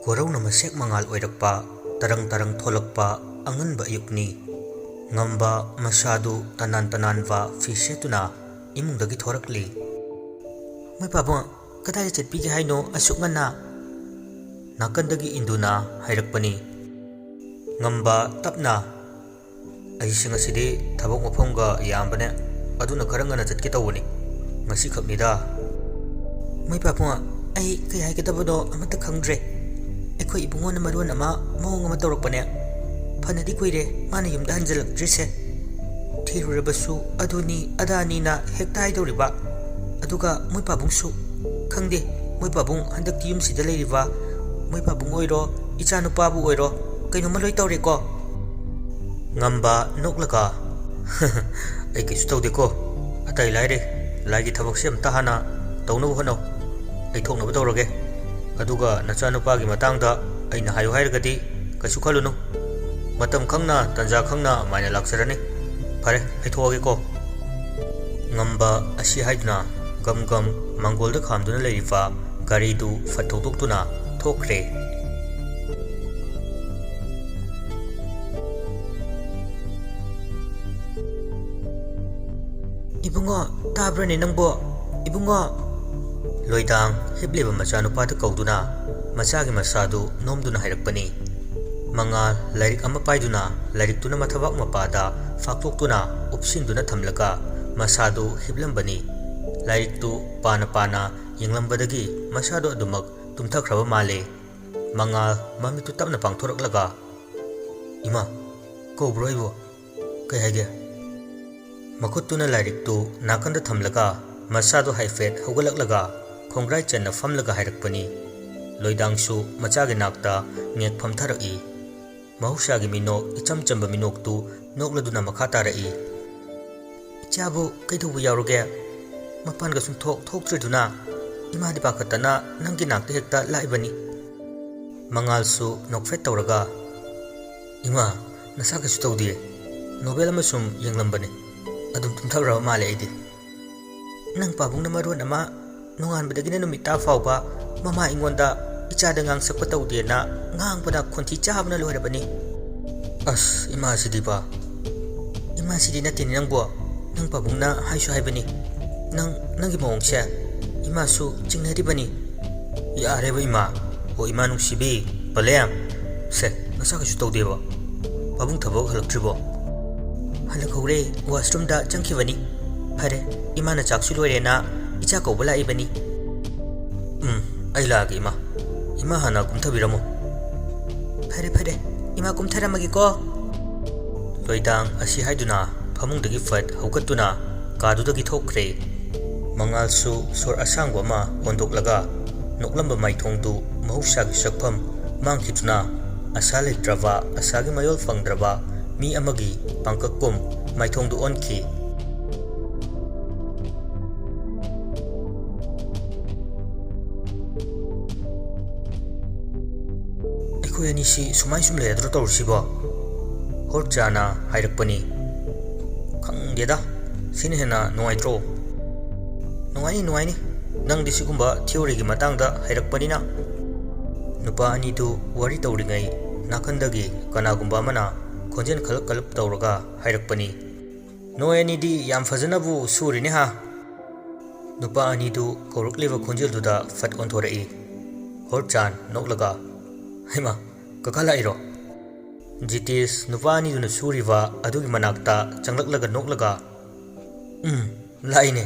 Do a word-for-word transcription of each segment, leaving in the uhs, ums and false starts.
ꯀꯣꯔꯧꯅ ꯃꯁꯦꯛ ꯃꯉꯥꯜ ꯑꯣꯏꯔꯛꯄ, ꯇꯔꯪ ꯇꯔꯪ ꯊꯣꯛꯂꯛꯄ ꯑꯉꯟꯕ ꯑꯌꯨꯛꯅꯤ꯫ ꯉꯝꯕ ꯃꯁꯥꯗꯨ ꯇꯅꯥꯟ ꯇꯅꯥꯟꯕ ꯐꯤ ꯁꯦꯠꯇꯨꯅ ꯏꯃꯨꯡꯗꯒꯤ ꯊꯣꯔꯛꯂꯤ꯫ "ꯃꯣꯏ ꯄꯥꯕꯨꯡ, ꯀꯗꯥꯏꯗ ꯆꯠꯄꯤꯒꯦ ꯍꯥꯏꯅꯣ ꯑꯁꯨꯛ ꯉꯟꯅ?" ꯅꯥꯀꯟꯗꯒꯤ ꯏꯟꯗꯨꯅ ꯍꯥꯏꯔꯛꯄꯅꯤ꯫ ꯉꯝꯕ ꯇꯞꯅ, "ꯑꯩꯁꯦ ꯉꯁꯤꯗꯤ ꯊꯕꯛ ꯃꯐꯝꯒ ꯌꯥꯝꯕꯅꯦ, ꯑꯗꯨꯅ ꯈꯔ ꯉꯟꯅ ꯆꯠꯀꯦ ꯇꯧꯕꯅꯤ꯫ ꯉꯁꯤꯈꯛꯅꯤꯗ꯫" "ꯃꯣꯏ ꯄꯥꯕꯨꯡ, ꯑꯩ ꯀꯩ ꯍꯥꯏꯒꯗꯕꯅꯣ ꯑꯃꯠꯇ ꯈꯪꯗ꯭ꯔꯦ꯫ ꯑꯩꯈꯣꯏ ꯏꯕꯨꯡꯉꯣꯅ ꯃꯔꯣꯟ ꯑꯃ ꯃꯑꯣꯡ ꯑꯃ ꯇꯧꯔꯛꯄꯅꯦ꯫ ꯐꯅꯗꯤ ꯀꯨꯏꯔꯦ ꯃꯥꯅ ꯌꯨꯝꯗ ꯍꯟꯖꯤꯜꯂꯛꯇ꯭ꯔꯤꯁꯦ꯫ ꯊꯤꯔꯨꯔꯕꯁꯨ ꯑꯗꯨꯅꯤ ꯑꯗꯥꯅꯤꯅ ꯍꯦꯛꯇ ꯍꯥꯏꯗꯧꯔꯤꯕ꯫ ꯑꯗꯨꯒ ꯃꯣꯏ ꯄꯥꯕꯨꯡꯁꯨ, ꯈꯪꯗꯦ, ꯃꯣꯏ ꯄꯥꯕꯨꯡ ꯍꯟꯗꯛꯇꯤ ꯌꯨꯝꯁꯤꯗ ꯂꯩꯔꯤꯕ, ꯃꯣꯏ ꯄꯥꯕꯨꯡ ꯑꯣꯏꯔꯣ, ꯏꯆꯥ ꯅꯨꯄꯥꯕꯨ ꯑꯣꯏꯔꯣ, ꯀꯩꯅꯣꯝꯃ ꯂꯣꯏ ꯇꯧꯔꯦꯀꯣ?" ꯉꯝꯕ ꯅꯣꯛꯂꯒ, "ꯑꯩ ꯀꯩꯁꯨ ꯇꯧꯗꯦꯀꯣ꯫ ꯑꯇꯩ ꯂꯥꯏꯔꯦ, ꯂꯥꯏꯒꯤ ꯊꯕꯛꯁꯦ ꯑꯝꯇ ꯍꯥꯟꯅ ꯇꯧꯅꯕ ꯍꯣꯠꯅꯧ꯫ ꯑꯩ ꯊꯣꯛꯅꯕ ꯇꯧꯔꯒꯦ꯫ ꯑꯗꯨꯒ ꯅꯆꯥꯅꯨꯄꯥꯒꯤ ꯃꯇꯥꯡꯗ ꯑꯩꯅ ꯍꯥꯏꯌꯨ ꯍꯥꯏꯔꯒꯗꯤ ꯀꯩꯁꯨ ꯈꯜꯂꯨꯅꯨ꯫ ꯃꯇꯝ ꯈꯪꯅ, ꯇꯟꯖꯥ ꯈꯪꯅ ꯃꯥꯏꯅ ꯂꯥꯛꯆꯔꯅꯤ꯫ ꯐꯔꯦ, ꯑꯩ ꯊꯣꯛꯑꯒꯦꯀꯣ꯫" ꯉꯝꯕ ꯑꯁꯤ ꯍꯥꯏꯗꯨꯅ ꯒꯝ ꯒꯝ ꯃꯥꯡꯒꯣꯜꯗ ꯈꯥꯝꯗꯨꯅ ꯂꯩꯔꯤꯕ ꯒꯥꯔꯤꯗꯨ ꯐꯠ ꯊꯧꯗꯣꯛꯇꯨꯅ ꯊꯣꯛꯈ꯭ꯔꯦ꯫ "ꯏꯕꯨꯡꯉꯣ, ꯇꯥꯕ꯭ꯔꯅꯦ ꯅꯪꯕꯣ? ꯏꯕꯨꯡꯉꯣ!" ꯂꯣꯏꯗꯥꯡ ꯍꯤꯞꯂꯤꯕ ꯃꯆꯥꯅꯨꯄꯥꯗ ꯀꯧꯗꯨꯅ ꯃꯆꯥꯒꯤ ꯃꯁꯥꯗꯨ ꯅꯣꯝꯗꯨꯅ ꯍꯥꯏꯔꯛꯄꯅꯤ꯫ ꯃꯉꯥꯜ ꯂꯥꯏꯔꯤꯛ ꯑꯃ ꯄꯥꯏꯗꯨꯅ ꯂꯥꯏꯔꯤꯛꯇꯨꯅ ꯃꯊꯕꯥꯛ ꯃꯄꯥꯗ ꯐꯥꯛꯇꯣꯛꯇꯨꯅ ꯎꯞꯁꯤꯟꯗꯨꯅ ꯊꯝꯂꯒ ꯃꯁꯥꯗꯨ ꯍꯤꯞꯂꯝꯕꯅꯤ꯫ ꯂꯥꯏꯔꯤꯛꯇꯨ ꯄꯥꯅ ꯄꯥꯅ ꯌꯦꯡꯂꯝꯕꯗꯒꯤ ꯃꯁꯥꯗꯨ ꯑꯗꯨꯃꯛ ꯇꯨꯝꯊꯈ꯭ꯔꯕ ꯃꯥꯜꯂꯦ꯫ ꯃꯉꯥꯜ ꯃꯃꯤꯠꯇꯨ ꯇꯞꯅ ꯄꯥꯡꯊꯣꯔꯛꯂꯒ, "ꯏꯃꯥ, ꯀꯧꯕ꯭ꯔꯣ ꯑꯩꯕꯨ? ꯀꯩ ꯍꯥꯏꯒꯦ?" ꯃꯈꯨꯠꯇꯨꯅ ꯂꯥꯏꯔꯤꯛꯇꯨ ꯅꯥꯀꯟꯗ ꯊꯝꯂꯒ ꯃꯁꯥꯗꯨ ꯍꯥꯏꯐꯦꯠ ꯍꯧꯒꯠꯂꯛꯂꯒ ꯈꯣꯡꯒ꯭ꯔꯥꯏ ꯆꯟꯅ ꯐꯝꯂꯒ ꯍꯥꯏꯔꯛꯄꯅꯤ꯫ ꯂꯣꯏꯗꯥꯡꯁꯨ ꯃꯆꯥꯒꯤ ꯅꯥꯛꯇ ꯉꯦꯛ ꯐꯝꯊꯔꯛꯏ꯫ ꯃꯍꯧꯁꯥꯒꯤ ꯃꯤꯅꯣꯛ, ꯏꯆꯝ ꯆꯝꯕ ꯃꯤꯅꯣꯛꯇꯨ ꯅꯣꯛꯂꯗꯨꯅ ꯃꯈꯥ ꯇꯥꯔꯛꯏ꯫ "ꯏꯆꯥꯕꯨ ꯀꯩꯗꯧꯕ ꯌꯥꯎꯔꯒꯦ? ꯃꯄꯥꯟꯒ ꯁꯨꯡꯊꯣꯛ ꯊꯣꯛꯇ꯭ꯔꯤꯗꯨꯅ?" ꯏꯃꯥꯗꯤ ꯄꯥꯈꯠꯇꯅ ꯅꯪꯒꯤ ꯅꯥꯛꯇ ꯍꯦꯛꯇ ꯂꯥꯛꯏꯕꯅꯤ꯫ ꯃꯉꯥꯜꯁꯨ ꯅꯣꯛꯐꯦꯠ ꯇꯧꯔꯒ, "ꯏꯃꯥ, ꯅꯁꯥ ꯀꯩꯁꯨ ꯇꯧꯗꯤꯌꯦ꯫ ꯅꯣꯕꯦꯜ ꯑꯃ ꯁꯨꯝ ꯌꯦꯡꯂꯝꯕꯅꯤ꯫ ꯑꯗꯨꯝ ꯇꯨꯝꯊꯈ꯭ꯔꯕ ꯃꯥꯜꯂꯦ ꯑꯩꯗꯤ꯫ ꯅꯪ ꯄꯥꯕꯨꯡꯅ ꯃꯔꯣꯟ ꯑꯃ ꯅꯣꯡꯉꯥꯟꯕꯗꯒꯤꯅ ꯅꯨꯃꯤꯠ ꯇꯥ ꯐꯥꯎꯕ ꯃꯃꯥ ꯑꯩꯉꯣꯟꯗ ꯏꯆꯥꯗ ꯉꯥꯡꯁꯛꯄ ꯇꯧꯗꯦꯅ ꯉꯥꯡꯕꯅ ꯈꯣꯟꯊꯤ ꯆꯥꯕꯅ ꯂꯣꯏꯔꯕꯅꯤ꯫" "ꯑꯁ, ꯏꯃꯥꯁꯤꯗꯤꯕ!" "ꯏꯃꯥꯁꯤꯗꯤ ꯅꯠꯇꯦꯅꯦ ꯅꯪꯕꯣ꯫ ꯅꯪ ꯄꯥꯕꯨꯡꯅ ꯍꯥꯏꯁꯨ ꯍꯥꯏꯕꯅꯤ꯫ ꯅꯪ, ꯅꯪꯒꯤ ꯃꯑꯣꯡꯁꯦ ꯏꯃꯥꯁꯨ ꯆꯤꯡꯅꯔꯤꯕꯅꯤ꯫" "ꯌꯥꯔꯦꯕ ꯏꯃꯥ꯫ ꯑꯣ ꯏꯃꯥ ꯅꯨꯡꯁꯤꯕꯤ, ꯄꯂꯦꯝ꯫ ꯁꯦ, ꯅꯁꯥ ꯀꯩꯁꯨ ꯇꯧꯗꯦꯕ꯫ ꯄꯥꯕꯨꯡ ꯊꯕꯛ ꯍꯜꯂꯛꯇ꯭ꯔꯤꯕꯣ?" "ꯍꯜꯂꯛꯍꯧꯔꯦ, ꯋꯥꯁꯔꯨꯝꯗ ꯆꯪꯈꯤꯕꯅꯤ꯫" "ꯐꯔꯦ, ꯏꯃꯥꯅ ꯆꯥꯛꯁꯨ ꯂꯣꯏꯔꯦꯅ ꯏꯆꯥ ꯀꯧꯕ ꯂꯥꯛꯏꯕꯅꯤ꯫" "ꯎꯝ, ꯑꯩ ꯂꯥꯛꯑꯒꯦ ꯏꯃꯥ꯫ ꯏꯃꯥ ꯍꯥꯟꯅ ꯀꯨꯝꯊꯕꯤꯔꯝꯃꯣ꯫" "ꯐꯔꯦ, ꯐꯔꯦ, ꯏꯃꯥ ꯀꯨꯝꯊꯔꯝꯃꯒꯦꯀꯣ꯫" ꯂꯣꯏꯗꯥꯡ ꯑꯁꯤ ꯍꯥꯏꯗꯨꯅ ꯐꯃꯨꯡꯗꯒꯤ ꯐꯠ ꯍꯧꯒꯠꯇꯨꯅ ꯀꯥꯗꯨꯗꯒꯤ ꯊꯣꯛꯈ꯭ꯔꯦ꯫ ꯃꯉꯥꯜꯁꯨ ꯁꯣꯔ ꯑꯁꯥꯡꯕ ꯑꯃ ꯍꯣꯟꯗꯣꯛꯂꯒ ꯅꯣꯛꯂꯝꯕ ꯃꯥꯏꯊꯣꯡꯗꯨ ꯃꯍꯧꯁꯥꯒꯤ ꯁꯛꯐꯝ ꯃꯥꯡꯈꯤꯗꯨꯅ ꯑꯁꯥ ꯂꯩꯇ꯭ꯔꯕ, ꯑꯁꯥꯒꯤ ꯃꯌꯣꯜ ꯐꯪꯗ꯭ꯔꯕ ꯃꯤ ꯑꯃꯒꯤ ꯄꯥꯡꯀꯛꯀꯨꯝ ꯃꯥꯏꯊꯣꯡꯗꯨ ꯑꯣꯟꯈꯤ꯫ "ꯑꯩꯈꯣꯏ ꯑꯅꯤꯁꯤ ꯁꯨꯃꯥꯏ ꯁꯨꯝ ꯂꯩꯔꯗ꯭ꯔꯣ ꯇꯧꯔꯤꯁꯤꯕꯣ?" ꯍꯣꯔꯆꯥꯅ ꯍꯥꯏꯔꯛꯄꯅꯤ꯫ "ꯈꯪꯗꯦꯗ, ꯁꯤꯅ ꯍꯦꯟꯅ ꯅꯨꯡꯉꯥꯏꯇ꯭ꯔꯣ?" "ꯅꯨꯡꯉꯥꯏꯅꯤ, ꯅꯨꯡꯉꯥꯏꯅꯤ꯫ ꯅꯪꯗꯤ ꯁꯤꯒꯨꯝꯕ ꯊꯤꯑꯣꯔꯤꯒꯤ ꯃꯇꯥꯡꯗ ꯍꯩꯔꯛꯄꯅꯤꯅ꯫" ꯅꯨꯄꯥ ꯑꯅꯤꯗꯨ ꯋꯥꯔꯤ ꯇꯧꯔꯤꯉꯩ ꯅꯥꯀꯟꯗꯒꯤ ꯀꯅꯥꯒꯨꯝꯕ ꯑꯃꯅ ꯈꯣꯟꯖꯦꯜ ꯈꯂꯛ ꯈꯂꯛ ꯇꯧꯔꯒ ꯍꯥꯏꯔꯛꯄꯅꯤ꯫ "ꯅꯣꯏ ꯑꯅꯤꯗꯤ ꯌꯥꯝ ꯐꯖꯅꯕꯨ ꯁꯨꯔꯤꯅꯦ ꯍꯥ?" ꯅꯨꯄꯥ ꯑꯅꯤꯗꯨ ꯀꯧꯔꯛꯂꯤꯕ ꯈꯣꯟꯖꯦꯜꯗꯨꯗ ꯐꯠ ꯑꯣꯟꯊꯣꯔꯛꯏ꯫ ꯍꯣꯔꯆꯥꯟ ꯅꯣꯛꯂꯒ, "ꯍꯩꯃꯥ, ꯀꯀꯥ ꯂꯥꯛꯏꯔꯣ?" ꯖꯤꯇꯦꯁ ꯅꯨꯄꯥ ꯑꯅꯤꯗꯨꯅ ꯁꯨꯔꯤꯕ ꯑꯗꯨꯒꯤ ꯃꯅꯥꯛꯇ ꯆꯪꯂꯛꯂꯒ ꯅꯣꯛꯂꯒ, "ꯎꯝ, ꯂꯥꯛꯏꯅꯦ꯫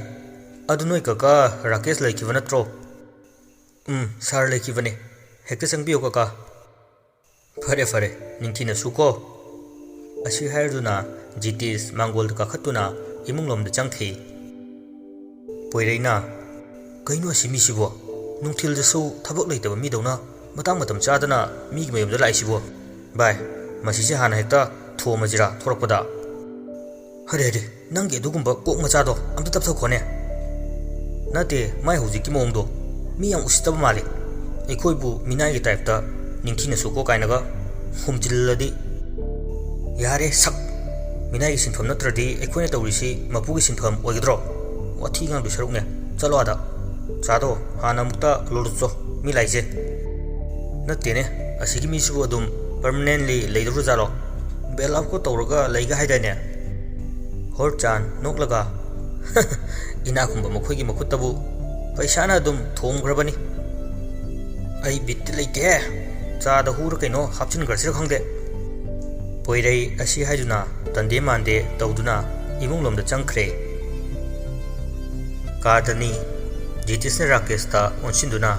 ꯑꯗꯨ ꯅꯣꯏ ꯀꯀꯥ ꯔꯥꯀꯦꯁ ꯂꯩꯈꯤꯕ ꯅꯠꯇ꯭ꯔꯣ?" "ꯎꯝ, ꯁꯥꯔ ꯂꯩꯈꯤꯕꯅꯦ꯫ ꯍꯦꯛꯇ ꯆꯪꯕꯤꯌꯨ ꯀꯀꯥ꯫" "ꯐꯔꯦ, ꯐꯔꯦ, ꯅꯤꯡꯊꯤꯅ ꯁꯨꯀꯣ꯫" ꯑꯁꯤ ꯍꯥꯏꯔꯗꯨꯅ ꯖꯤꯇꯦꯁ ꯃꯥꯡꯒꯣꯜꯗ ꯀꯥꯈꯠꯇꯨꯅ ꯏꯃꯨꯡꯂꯣꯝꯗ ꯆꯪꯈꯤ꯫ ꯄꯣꯏꯔꯩꯅ, "ꯀꯩꯅꯣ ꯑꯁꯤ ꯃꯤꯁꯤꯕꯣ? ꯅꯨꯡꯊꯤꯜꯗꯁꯨ ꯊꯕꯛ ꯂꯩꯇꯕ ꯃꯤꯗꯧꯅ ꯃꯇꯥꯡ ꯃꯇꯝ ꯆꯥꯗꯅ ꯃꯤꯒꯤ ꯃꯌꯨꯝꯗ ꯂꯥꯛꯏꯁꯤꯕꯣ? ꯚꯥꯏ, ꯃꯁꯤꯁꯦ ꯍꯥꯟꯅ ꯍꯦꯛꯇ ꯊꯣꯝꯃꯁꯤꯔꯥ ꯊꯣꯔꯛꯄꯗ?" "ꯍꯔꯦ, ꯍꯔꯦ, ꯅꯪꯒꯤ ꯑꯗꯨꯒꯨꯝꯕ ꯀꯣꯛ ꯃꯆꯥꯗꯣ ꯑꯝꯇ ꯇꯞꯊꯈꯣꯅꯦ꯫" ꯅꯠꯇꯦ, ꯃꯥꯏ ꯍꯧꯖꯤꯛꯀꯤ ꯃꯑꯣꯡꯗꯣ ꯃꯤ ꯌꯥꯝ ꯎꯁꯤꯠꯇꯕ ꯃꯥꯜꯂꯤ꯫ ꯑꯩꯈꯣꯏꯕꯨ ꯃꯤꯅꯥꯏꯒꯤ ꯇꯥꯏꯞꯇ ꯅꯤꯡꯊꯤꯅꯁꯨꯀꯣ ꯀꯥꯏꯅꯒ ꯍꯨꯝꯖꯤꯜꯂꯗꯤ꯫ ꯌꯥꯔꯦ ꯁꯛ! ꯃꯤꯅꯥꯏꯒꯤ ꯁꯤꯟꯐꯝ ꯅꯠꯇ꯭ꯔꯗꯤ ꯑꯩꯈꯣꯏꯅ ꯇꯧꯔꯤꯁꯤ ꯃꯄꯨꯒꯤ ꯁꯤꯟꯐꯝ ꯑꯣꯏꯒꯗ꯭ꯔꯣ? ꯋꯥꯊꯤ ꯉꯥꯡꯗꯣꯏ ꯁꯔꯨꯛꯅꯦ, ꯆꯠꯂꯣ ꯑꯥꯗ꯫ ꯆꯥꯗꯣ ꯍꯥꯟꯅ ꯑꯃꯨꯛꯇ ꯂꯣꯜꯂꯨꯆꯣ, ꯃꯤ ꯂꯥꯛꯏꯁꯦ꯫ ꯅꯠꯇꯦꯅꯦ, ꯑꯁꯤꯒꯤ ꯃꯤꯁꯤꯕꯨ ꯑꯗꯨꯝ permanently ꯂꯩꯗꯧꯔꯖꯥꯠꯂꯣ? Bailoutꯀ ꯇꯧꯔꯒ ꯂꯩꯒ ꯍꯥꯏꯗꯥꯏꯅꯦ? ꯍꯣꯔꯆꯥꯟ ꯅꯣꯛꯂꯒ, "ꯏꯅꯥꯛ ꯈꯨꯟꯕ ꯃꯈꯣꯏꯒꯤ ꯃꯈꯨꯠꯇꯕꯨ ꯄꯩꯁꯥꯅ ꯑꯗꯨꯝ ꯊꯣꯝꯈ꯭ꯔꯕꯅꯤ꯫ ꯑꯩ ꯕꯤꯠꯇꯤ ꯂꯩꯇꯦꯍꯦ꯫ ꯆꯥꯗ ꯍꯨꯔ ꯀꯩꯅꯣ ꯍꯥꯞꯆꯤꯟꯈ꯭ꯔꯁꯤꯔ ꯈꯪꯗꯦ꯫" ꯄꯣꯏꯔꯩ ꯑꯁꯤ ꯍꯥꯏꯗꯨꯅ ꯇꯟꯗꯦ ꯃꯥꯟꯗꯦ ꯇꯧꯗꯨꯅ ꯏꯃꯨꯡꯂꯣꯝꯗ ꯆꯪꯈ꯭ꯔꯦ꯫ ꯀꯥꯗꯅꯤ꯫ ꯖꯤꯇꯤꯁꯅ ꯔꯥꯀꯦꯁꯇ ꯑꯣꯟꯁꯤꯟꯗꯨꯅ,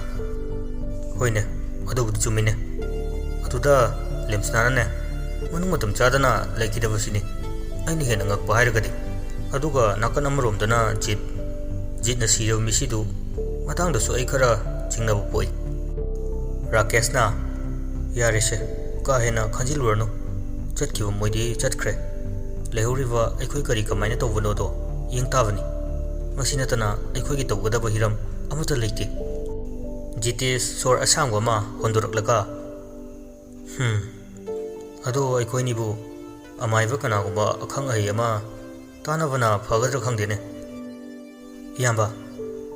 "ꯍꯣꯏꯅꯦ, ꯑꯗꯨꯕꯨꯗꯤ ꯆꯨꯝꯃꯤꯅꯦ꯫ ꯑꯗꯨꯗ ꯂꯦꯝꯁꯅꯥꯅꯅꯦ, ꯃꯅꯨꯡ ꯃꯇꯝ ꯆꯥꯗꯅ ꯂꯩꯈꯤꯗꯕꯁꯤꯅꯤ ꯑꯩꯅ ꯍꯦꯟꯅ ꯉꯛꯄ ꯍꯥꯏꯔꯒꯗꯤ꯫ ꯑꯗꯨꯒ ꯅꯥꯀꯟ ꯑꯃꯔꯣꯝꯗꯅ ꯖꯤꯠ, ꯖꯤꯠꯅ ꯁꯤꯔꯕ ꯃꯤꯁꯤꯗꯨ ꯃꯇꯥꯡꯗꯁꯨ ꯑꯩ ꯈꯔ ꯆꯤꯡꯅꯕ ꯄꯣꯛꯏ꯫" ꯔꯥꯀꯦꯁꯅ, "ꯌꯥꯔꯦꯁꯦ, ꯀꯥ ꯍꯦꯟꯅ ꯈꯟꯖꯤꯜꯂꯨꯔꯅꯨ꯫ ꯆꯠꯈꯤꯕ ꯃꯣꯏꯗꯤ ꯆꯠꯈ꯭ꯔꯦ꯫ ꯂꯩꯍꯧꯔꯤꯕ ꯑꯩꯈꯣꯏ ꯀꯔꯤ ꯀꯃꯥꯏꯅ ꯇꯧꯕꯅꯣꯗꯣ ꯌꯦꯡ ꯇꯥꯕꯅꯤ꯫ ꯃꯁꯤ ꯅꯠꯇꯅ ꯑꯩꯈꯣꯏꯒꯤ ꯇꯧꯒꯗꯕ ꯍꯤꯔꯝ ꯑꯃꯠꯇ ꯂꯩꯇꯦ꯫" ꯖꯤꯇꯦꯁ ꯁꯣꯔ ꯑꯁꯥꯡꯕ ꯑꯃ ꯍꯣꯟꯗꯣꯔꯛꯂꯒ, "ꯍꯝ, ꯑꯗꯣ ꯑꯩꯈꯣꯏꯅꯤꯕꯨ ꯑꯃꯥꯏꯕ ꯀꯅꯥꯒꯨꯝꯕ ꯑꯈꯪ ꯑꯍꯩ ꯑꯃ ꯇꯥꯟꯅꯕꯅ ꯐꯒꯗ꯭ꯔꯥ ꯈꯪꯗꯦꯅꯦ꯫" "ꯏꯌꯥꯝꯕ,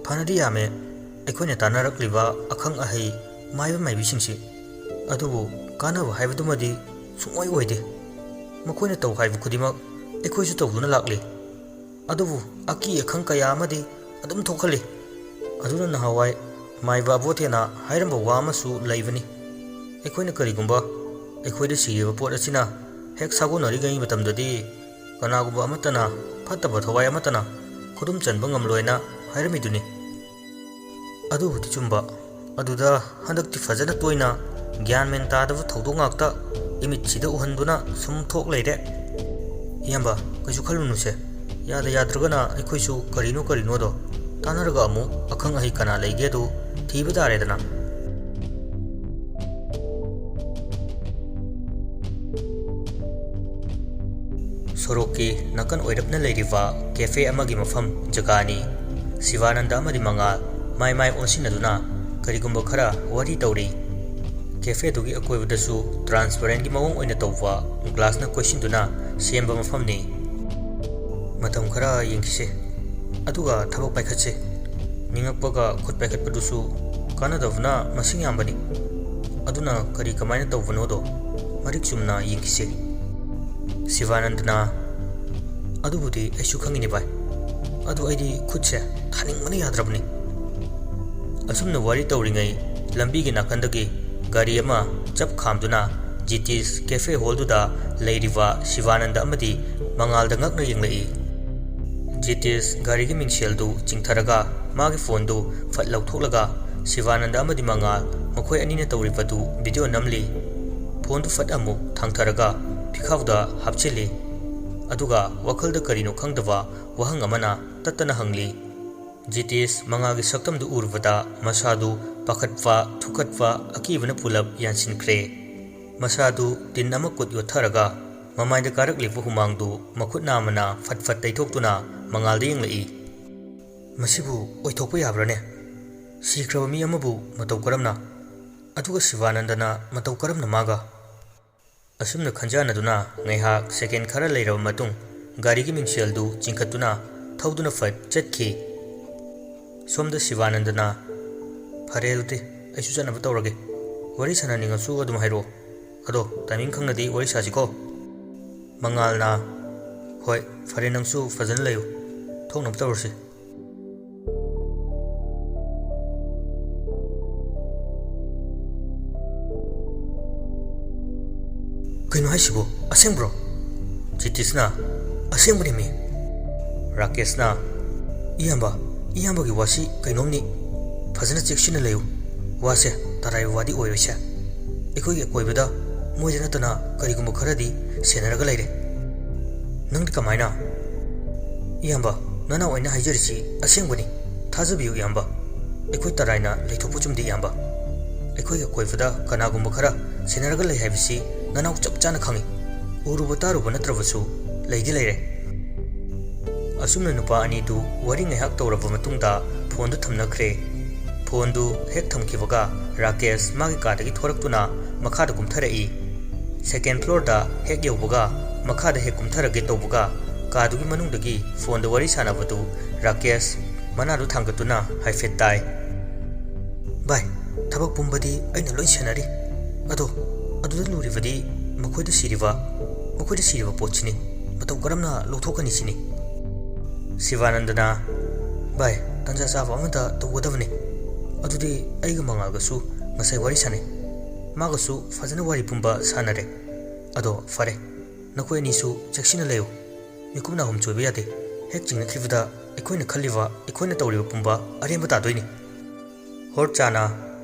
ꯐꯅꯗꯤ ꯌꯥꯝꯃꯦ ꯑꯩꯈꯣꯏꯅ ꯇꯥꯟꯅꯔꯛꯂꯤꯕ ꯑꯈꯪ ꯑꯍꯩ ꯃꯥꯏꯕ ꯃꯥꯏꯕꯤꯁꯤꯡꯁꯤ, ꯑꯗꯨꯕꯨ ꯀꯥꯟꯅꯕ ꯍꯥꯏꯕꯗꯨꯃꯗꯤ ꯁꯨꯡꯑꯣꯏ ꯑꯣꯏꯗꯦ꯫ ꯃꯈꯣꯏꯅ ꯇꯧ ꯍꯥꯏꯕ ꯈꯨꯗꯤꯡꯃꯛ ꯑꯩꯈꯣꯏꯁꯨ ꯇꯧꯗꯨꯅ ꯂꯥꯛꯂꯤ꯫ ꯑꯗꯨꯕꯨ ꯑꯀꯤ ꯑꯈꯪ ꯀꯌꯥ ꯑꯃꯗꯤ ꯑꯗꯨꯝ ꯊꯣꯛꯍꯜꯂꯤ꯫ ꯑꯗꯨꯅ ꯅꯍꯥꯟꯋꯥꯏ ꯃꯥꯏꯕ ꯑꯕꯣꯊꯦꯅ ꯍꯥꯏꯔꯝꯕ ꯋꯥ ꯑꯃꯁꯨ ꯂꯩꯕꯅꯤ, ꯑꯩꯈꯣꯏꯅ ꯀꯔꯤꯒꯨꯝꯕ ꯑꯩꯈꯣꯏꯗ ꯁꯤꯔꯤꯕ ꯄꯣꯠ ꯑꯁꯤꯅ ꯍꯦꯛ ꯁꯥꯒꯣꯟꯅꯔꯤꯉꯩ ꯃꯇꯝꯗꯗꯤ ꯀꯅꯥꯒꯨꯝꯕ ꯑꯃꯠꯇꯅ, ꯐꯠꯇꯕ ꯊꯋꯥꯏ ꯑꯃꯠꯇꯅ ꯈꯨꯗꯨꯝ ꯆꯟꯕ ꯉꯝꯂꯣꯏꯅ ꯍꯥꯏꯔꯝꯃꯤꯗꯨꯅꯤ꯫" ꯑꯗꯨꯕꯨꯗꯤ ꯆꯨꯝꯕ꯫ ꯑꯗꯨꯗ ꯍꯟꯗꯛꯇꯤ ꯐꯖꯅ ꯇꯣꯏꯅ ꯒ꯭ꯌꯥꯟ ꯃꯦꯟ ꯇꯥꯗꯕ ꯊꯧꯗꯣꯛ ꯉꯥꯛꯇ ꯏꯃꯤꯠꯁꯤꯗ ꯎꯍꯟꯗꯨꯅ ꯁꯨꯝ ꯊꯣꯛ ꯂꯩꯔꯦ꯫ ꯏꯌꯥꯝꯕ, ꯀꯩꯁꯨ ꯈꯜꯂꯨꯅꯨꯁꯦ꯫ ꯌꯥꯗ ꯌꯥꯗ꯭ꯔꯒꯅ ꯑꯩꯈꯣꯏꯁꯨ ꯀꯔꯤꯅꯣ ꯀꯔꯤꯅꯣꯗꯣ ꯇꯥꯟꯅꯔꯒ ꯑꯃꯨꯛ ꯑꯈꯪ ꯑꯍꯩ ꯀꯅꯥ ꯂꯩꯒꯦꯗꯨ ꯊꯤꯕ ꯇꯥꯔꯦꯗꯅ꯫ ꯁꯣꯔꯣꯛꯀꯤ ꯅꯥꯀꯟ ꯑꯣꯏꯔꯞꯅ ꯂꯩꯔꯤꯕ cafe ꯑꯃꯒꯤ ꯃꯐꯝ ꯖꯒꯥꯅꯤ꯫ ꯁꯤꯕꯥꯅꯟꯗ ꯑꯃꯗꯤ ꯃꯉꯥꯜ ꯃꯥꯏ ꯃꯥꯏ ꯑꯣꯟꯁꯤꯟꯅꯗꯨꯅ ꯀꯔꯤꯒꯨꯝꯕ ꯈꯔ ꯋꯥꯔꯤ ꯇꯧꯔꯤ꯫ ꯀꯦꯐꯦꯗꯨꯒꯤ ꯑꯀꯣꯏꯕꯗꯁꯨ transparentꯀꯤ ꯃꯑꯣꯡ ꯑꯣꯏꯅ ꯇꯧꯕ glassꯅ ꯀꯣꯏꯁꯤꯟꯗꯨꯅ ꯁꯦꯝꯕ ꯃꯐꯝꯅꯤ꯫ "ꯃꯇꯝ ꯈꯔ ꯌꯦꯡꯈꯤꯁꯦ, ꯑꯗꯨꯒ ꯊꯕꯛ ꯄꯥꯏꯈꯠꯁꯦ꯫ ꯅꯤꯡꯉꯛꯄꯒ ꯈꯨꯠ ꯄꯥꯏꯈꯠꯄꯗꯨꯁꯨ ꯀꯥꯟꯅꯗꯕꯅ ꯃꯁꯤꯡ ꯌꯥꯝꯕꯅꯤ꯫ ꯑꯗꯨꯅ ꯀꯔꯤ ꯀꯃꯥꯏꯅ ꯇꯧꯕꯅꯣꯗꯣ ꯃꯔꯤꯛ ꯆꯨꯝꯅ ꯌꯦꯡꯈꯤꯁꯦ꯫" ꯁꯤꯕꯥꯅꯟꯗꯅ, "ꯑꯗꯨꯕꯨꯗꯤ ꯑꯩꯁꯨ ꯈꯪꯉꯤꯅꯦ ꯚꯥꯏ, ꯑꯗꯨ ꯑꯩꯗꯤ ꯈꯨꯠꯁꯦ ꯊꯥꯅꯤꯡꯕꯅ ꯌꯥꯗ꯭ꯔꯕꯅꯤ꯫" ꯑꯁꯨꯝꯅ ꯋꯥꯔꯤ ꯇꯧꯔꯤꯉꯩ ꯂꯝꯕꯤꯒꯤ ꯅꯥꯀꯟꯗꯒꯤ ꯒꯥꯔꯤ ꯑꯃ ꯆꯞ ꯈꯥꯝꯗꯨꯅ ꯖꯤꯇꯤꯁ cafe hallꯗꯨꯗ ꯂꯩꯔꯤꯕ ꯁꯤꯕꯥꯅꯟꯗ ꯑꯃꯗꯤ ꯃꯉꯥꯜꯗ ꯉꯛꯅ ꯌꯦꯡꯂꯛꯏ꯫ ꯖꯤꯇꯤꯁ ꯒꯥꯔꯤꯒꯤ ꯃꯤꯡꯁꯦꯜꯗꯨ ꯆꯤꯡꯊꯔꯒ ꯃꯥꯒꯤ phoneꯗꯨ ꯐꯠ ꯂꯧꯊꯣꯛꯂꯒ ꯁꯤꯕꯥꯅꯟꯗ ꯑꯃꯗꯤ ꯃꯉꯥꯜ ꯃꯈꯣꯏ ꯑꯅꯤꯅ ꯇꯧꯔꯤꯕꯗꯨ video ꯅꯝꯂꯤ꯫ Phoneꯗꯨ ꯐꯠ ꯑꯃꯨꯛ ꯊꯥꯡꯊꯔꯒ ꯐꯤꯈꯥꯎꯗ ꯍꯥꯞꯆꯤꯜꯂꯤ꯫ ꯑꯗꯨꯒ ꯋꯥꯈꯜꯗ ꯀꯔꯤꯅꯣ ꯈꯪꯗꯕ ꯋꯥꯍꯪ ꯑꯃꯅ ꯇꯠꯇꯅ ꯍꯪꯂꯤ꯫ ꯖꯤꯇꯤꯁ ꯃꯉꯥꯜꯒꯤ ꯁꯛꯇꯝꯗꯨ ꯎꯔꯨꯕꯗ ꯃꯁꯥꯗꯨ ꯄꯥꯈꯠꯄ, ꯊꯨꯀꯠꯄ, ꯑꯀꯤꯕꯅ ꯄꯨꯂꯞ ꯌꯥꯟꯁꯤꯟꯈ꯭ꯔꯦ꯫ ꯃꯁꯥꯗꯨ ꯇꯤꯟ ꯑꯃ ꯀꯨꯠ ꯌꯣꯠꯊꯔꯒ ꯃꯃꯥꯏꯗ ꯀꯥꯔꯛꯂꯤꯕ ꯍꯨꯃꯥꯡꯗꯨ ꯃꯈꯨꯠ ꯅꯥꯝꯃꯅ ꯐꯠ ꯐꯠ ꯇꯩꯊꯣꯛꯇꯨꯅ ꯃꯉꯥꯜꯗ ꯌꯦꯡꯂꯛꯏ꯫ "ꯃꯁꯤꯕꯨ ꯑꯣꯏꯊꯣꯛꯄ ꯌꯥꯕ꯭ꯔꯥꯅꯦ? ꯁꯤꯈ꯭ꯔꯕ ꯃꯤ ꯑꯃꯕꯨ ꯃꯇꯧ ꯀꯔꯝꯅ? ꯑꯗꯨꯒ ꯁꯤꯕꯥꯅꯟꯗꯅ ꯃꯇꯧ ꯀꯔꯝꯅ ꯃꯥꯒ?" ꯑꯁꯨꯝꯅ ꯈꯟꯖꯥꯟꯅꯗꯨꯅ ꯉꯥꯏꯍꯥꯛ second ꯈꯔ ꯂꯩꯔꯕ ꯃꯇꯨꯡ ꯒꯥꯔꯤꯒꯤ ꯃꯤꯡꯁꯦꯜꯗꯨ ꯆꯤꯡꯈꯠꯇꯨꯅ ꯊꯧꯗꯨꯅ ꯐꯠ ꯆꯠꯈꯤ꯫ ꯁꯣꯝꯗ ꯁꯤꯕꯥꯅꯟꯗꯅ, "ꯐꯔꯦ ꯑꯗꯨꯗꯤ, ꯑꯩꯁꯨ ꯆꯠꯅꯕ ꯇꯧꯔꯒꯦ꯫ ꯋꯥꯔꯤ ꯁꯥꯟꯅꯅꯤꯡꯉꯁꯨ ꯑꯗꯨꯝ ꯍꯥꯏꯔꯛꯑꯣ꯫ ꯑꯗꯣ timing ꯈꯪꯅꯗꯤ ꯋꯥꯔꯤ ꯁꯥꯁꯤꯀꯣ꯫" ꯃꯉꯥꯜꯅ, "ꯍꯣꯏ, ꯐꯔꯦ, ꯅꯪꯁꯨ ꯐꯖꯅ ꯂꯩꯌꯨ꯫ ꯊꯣꯛꯅꯕ ꯇꯧꯔꯁꯤ꯫" "ꯀꯩꯅꯣ ꯍꯥꯏꯁꯤꯕꯣ? ꯑꯁꯦꯡꯕ꯭ꯔꯣ?" ꯖꯤꯇꯤꯁꯅ, "ꯑꯁꯦꯡꯕꯅꯦꯃꯤ꯫" ꯔꯥꯀꯦꯁꯅ, "ꯏꯌꯥꯝꯕ, ꯏꯌꯥꯝꯕꯒꯤ ꯋꯥꯁꯤ ꯀꯩꯅꯣꯝꯅꯤ꯫ ꯐꯖꯅ ꯆꯦꯛꯁꯤꯟꯅ ꯂꯩꯌꯨ꯫ ꯋꯥꯁꯦ ꯇꯔꯥꯏꯕ ꯋꯥꯗꯤ ꯑꯣꯏꯔꯣꯏꯁꯦ꯫ ꯑꯩꯈꯣꯏꯒꯤ ꯑꯀꯣꯏꯕꯗ ꯃꯣꯏꯗ ꯅꯠꯇꯅ ꯀꯔꯤꯒꯨꯝꯕ ꯈꯔꯗꯤ ꯁꯦꯟꯅꯔꯒ ꯂꯩꯔꯦ꯫ ꯅꯪꯗꯤ ꯀꯃꯥꯏꯅ?" "ꯏꯌꯥꯝꯕ, ꯅꯅꯥꯎ ꯑꯩꯅ ꯍꯥꯏꯖꯔꯤꯁꯤ ꯑꯁꯦꯡꯕꯅꯤ꯫ ꯊꯥꯖꯕꯤꯌꯨ ꯏꯌꯥꯝꯕ꯫ ꯑꯩꯈꯣꯏ ꯇꯔꯥꯏꯅ ꯂꯩꯊꯣꯛꯄ ꯆꯨꯝꯗꯦ ꯏꯌꯥꯝꯕ꯫ ꯑꯩꯈꯣꯏꯒꯤ ꯑꯀꯣꯏꯕꯗ ꯀꯅꯥꯒꯨꯝꯕ ꯈꯔ ꯁꯦꯟꯅꯔꯒ ꯂꯩ ꯍꯥꯏꯕꯁꯤ ꯅꯅꯥꯎ ꯆꯞ ꯆꯥꯅ ꯈꯪꯏ꯫ ꯎꯔꯨꯕ ꯇꯥꯔꯨꯕ ꯅꯠꯇ꯭ꯔꯕꯁꯨ ꯂꯩꯗꯤ ꯂꯩꯔꯦ꯫" ꯑꯁꯨꯝꯅ ꯅꯨꯄꯥ ꯑꯅꯤꯗꯨ ꯋꯥꯔꯤ ꯉꯥꯏꯍꯥꯛ ꯇꯧꯔꯕ ꯃꯇꯨꯡꯗ ꯐꯣꯟꯗꯨ ꯊꯝꯅꯈ꯭ꯔꯦ꯫ ꯐꯣꯟꯗꯨ ꯍꯦꯛ ꯊꯝꯈꯤꯕꯒ ꯔꯥꯀꯦꯁ ꯃꯥꯒꯤ ꯀꯥꯗꯒꯤ ꯊꯣꯔꯛꯇꯨꯅ ꯃꯈꯥꯗ ꯀꯨꯝꯊꯔꯛꯏ꯫ Second floorꯗ ꯍꯦꯛ ꯌꯧꯕꯒ ꯃꯈꯥꯗ ꯍꯦꯛ ꯀꯨꯝꯊꯔꯒꯦ ꯇꯧꯕꯒ ꯀꯥꯗꯨꯒꯤ ꯃꯅꯨꯡꯗꯒꯤ ꯐꯣꯟꯗ ꯋꯥꯔꯤ ꯁꯥꯟꯅꯕꯗꯨ ꯔꯥꯀꯦꯁ ꯃꯅꯥꯗꯨ ꯊꯥꯡꯒꯠꯇꯨꯅ ꯍꯥꯏꯐꯦꯠ ꯇꯥꯏ꯫ "ꯚꯥꯏ, ꯊꯕꯛ ꯄꯨꯝꯕꯗꯤ ꯑꯩꯅ ꯂꯣꯏ ꯁꯦꯟꯅꯔꯤ꯫ ꯑꯗꯣ ꯑꯗꯨꯗ ꯂꯨꯔꯤꯕꯗꯤ ꯃꯈꯣꯏꯗ ꯁꯤꯔꯤꯕ, ꯃꯈꯣꯏꯗ ꯁꯤꯔꯤꯕ ꯄꯣꯠꯁꯤꯅꯤ꯫ ꯃꯇꯧ ꯀꯔꯝꯅ ꯂꯧꯊꯣꯛꯀꯅꯤ ꯁꯤꯅꯤ꯫" ꯁꯤꯕꯥꯅꯟꯗꯅ, "ꯚꯥꯏ, ꯇꯟꯖꯥ ꯆꯥꯕ ꯑꯃꯗ ꯇꯧꯒꯗꯕꯅꯤ꯫ ꯑꯗꯨꯗꯤ ꯑꯩꯒ ꯃꯉꯥꯜꯒꯁꯨ ꯉꯁꯥꯏ ꯋꯥꯔꯤ ꯁꯥꯟꯅꯩ꯫ ꯃꯥꯒꯁꯨ ꯐꯖꯅ ꯋꯥꯔꯤ ꯄꯨꯝꯕ ꯁꯥꯟꯅꯔꯦ꯫ ꯑꯗꯣ ꯐꯔꯦ, ꯅꯈꯣꯏ ꯑꯅꯤꯁꯨ ꯆꯦꯛꯁꯤꯟꯅ ꯂꯩꯌꯨ꯫ ꯃꯤꯀꯨꯞ ꯅꯥꯍꯨꯝ ꯆꯣꯏꯕ ꯌꯥꯗꯦ꯫ ꯍꯦꯛ ꯆꯤꯡꯅꯈꯤꯕꯗ ꯑꯩꯈꯣꯏꯅ ꯈꯜꯂꯤꯕ, ꯑꯩꯈꯣꯏꯅ ꯇꯧꯔꯤꯕ ꯄꯨꯝꯕ ꯑꯔꯦꯝꯕ ꯇꯥꯗꯣꯏꯅꯤ꯫" ꯍꯣꯔꯆꯥꯅ,